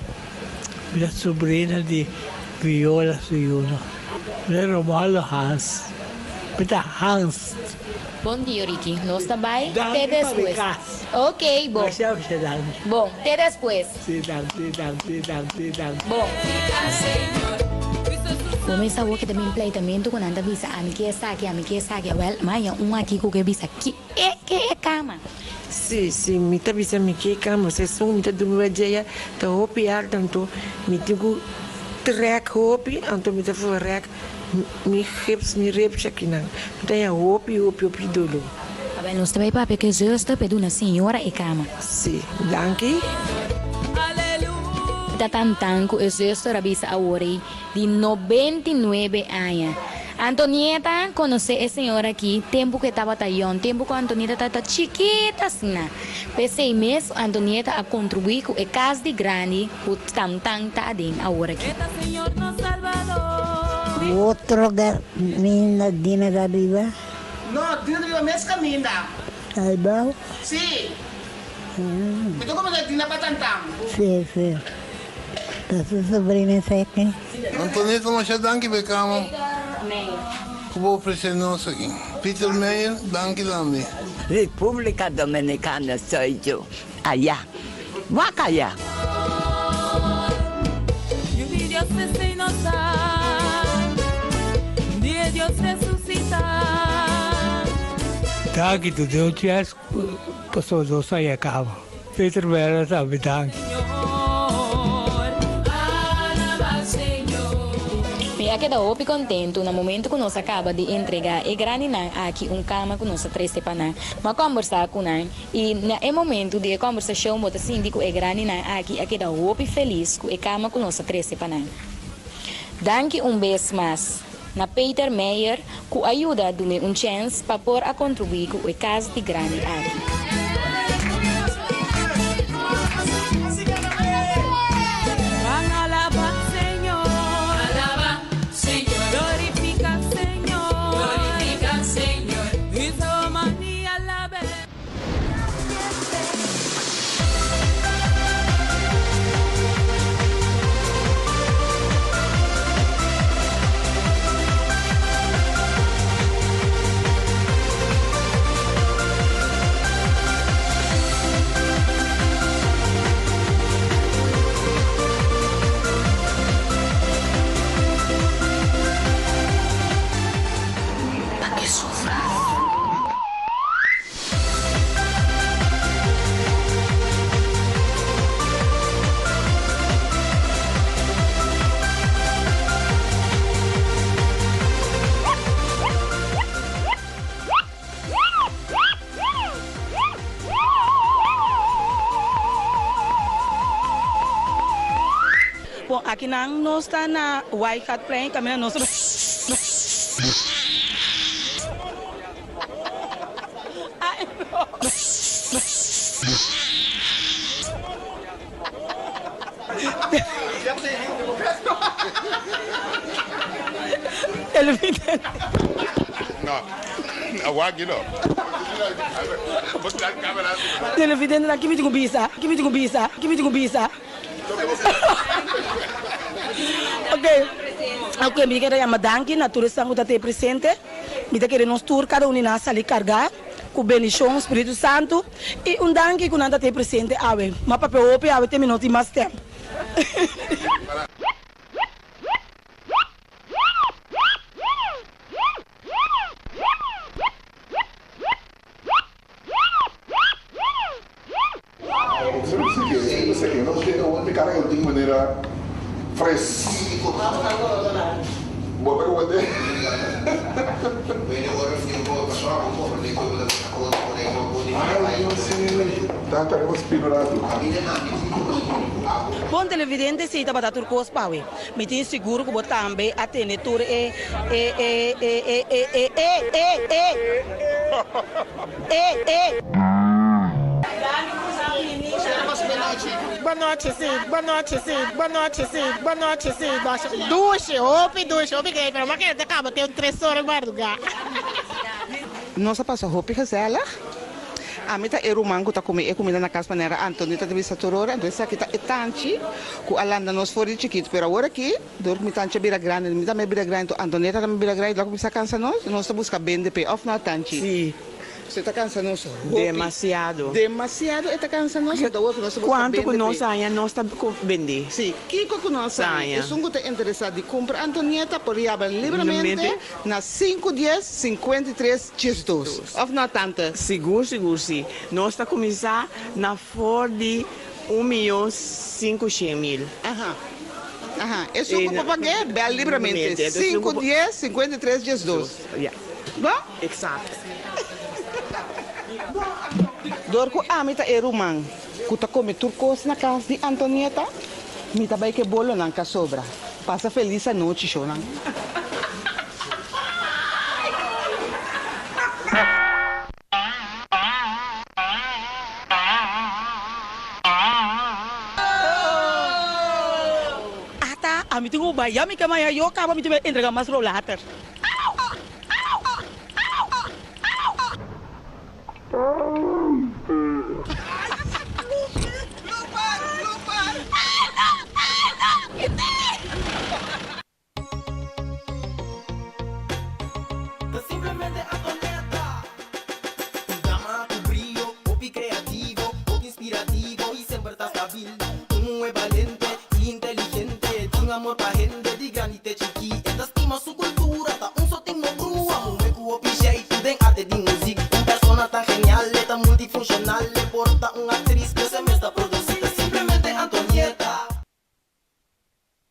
Mi ta subrina di Viola su yunan. Mi ta Romualdo Hans. Mi ta Hans. Bon dia Ricky, nos ta bai te Danki pa mi despues. kas. Ok, bon. Masha masha danki. Bon, te despues. Si, danki, danki, danki, danki. Bon. Bo mester awor ke ta bin pleitamentu ku nan ta bisa ami ke esaki, ami ke esaki. Awel, maya un aki ku ke bisa ki e ke e kama. Si, si, mi ta bisa mi ke kama, se esun mi ta durmi wet djeya ta hopi alto anto mi tin ku trek hopi anto mi ta verrek Mi hips, mi ribs akinan. Mi ta haña hopi, hopi, hopi doló. Abel, nos ta bai papia ku e zuster pa e duna señora e kama. Sí, danki. Ta tantan ku e zuster a bisa awor ei di 99 aña. Antonieta konosé e señora aki tempu ku e tabata yòn, tempu ku Antonieta tabata chikita asina. P'esei mes Antonieta a kontribuí ku e kas di grandi Ku tantan ta aden awor aki. Otro caminda Dina ta biba? No, Dina ta biba mes caminda. Ay bao? Si. Mi ta conoce Dina pa tantan. Si, si. Ta su sobrina esaki. Antonieta masha danki pa e kama ku bo ofresé nos aki. Peter Meijer, danki tambe. República Dominicana soy yo. Aya. Wak aya. Danki tu Dios Jess pasobra nos a yega. Peter Meijer tambe danki. Mi a keda hopi kontentu na momentu ku nos a kaba di entregá e grandinan aki un kama ku nos a trese pa nan. Mi a kòmbersá ku nan I na e momentu di e kòmbersashon bo ta sinti ku e grandinan aki a keda hopi felis ku e kama ku nos a trese pa nan. Danki un bes mas na Peter Meijer ku a yuda dun'e un chèns pa por a kontribuí ku e kas di grandi aki. Bon, akinan nos ta na Waaigatplein kaminda nos ta Televidentenan, ki mi tin ku bisa? Ki mi tin ku bisa? Ki mi tin ku bisa? Ok, ok, mi ta kere yama danki na tur esnan ku ta te presente. Mi ta kere nos tur kada un di nan sali kargá ku bendishon Spiritu Santu i un danki ku nan ta te presente awe. M'a papia hopi awe te mi no tin mas temp. Bon televidente si tabata tur kos pa awe. Mi tin sigur ku bo tambe a tene tur e e e e e e e e e e e e. Bon nochi si, bon nochi si, bon nochi si, bon nochi si, Dushi, hopi dushi, hopi great, pero ma kere ta kaba te un tres ora mardugá. Nos a pasa hopi gezellig. Ami ta e ruman ku ta kume e kumida na kas manera Antonio ta bisa tur ora, entonces esaki ta e tanchi ku a landa nos for di chikitu. Pero awor aki, dor ku mi tanchi a bira grandi, mi tambe a bira grandi, enton Antonieta tambe a bira grandi, loke bisa kansa nos, nos ta buska bende p'e, òf no tanchi? Sí. So e ta kansa nos hopi. Demasiado. Demasiado e ta kansa nos, enton awor ku nos ta buska Kuantu bende ku p'e. nos haña nos ta bende. Sí, kiko ku nos haña? Haña. Esun ku ta interesá di kumpra Antonieta por yaba libremente na sinku dies, 53 Djesdos, of no tante? Sigur sigur si. Nos ta kuminsá na for di un miyon sinkushen mil. Aha. Aha. Esun ku por pag'é, bèl libramente. Sinku dies, 53 djesdos. Ya. Bo? Eksakto. Dor ku ami ta e ruman ku ta kome tur kos na kas di Antonieta, mi ta bai ke bolonan ka sobra. Pasa felis anochi, shownan. Ata, ami tin ku bai. Ya mi ke maya yo kaba mi tin bai entrega mas rou later.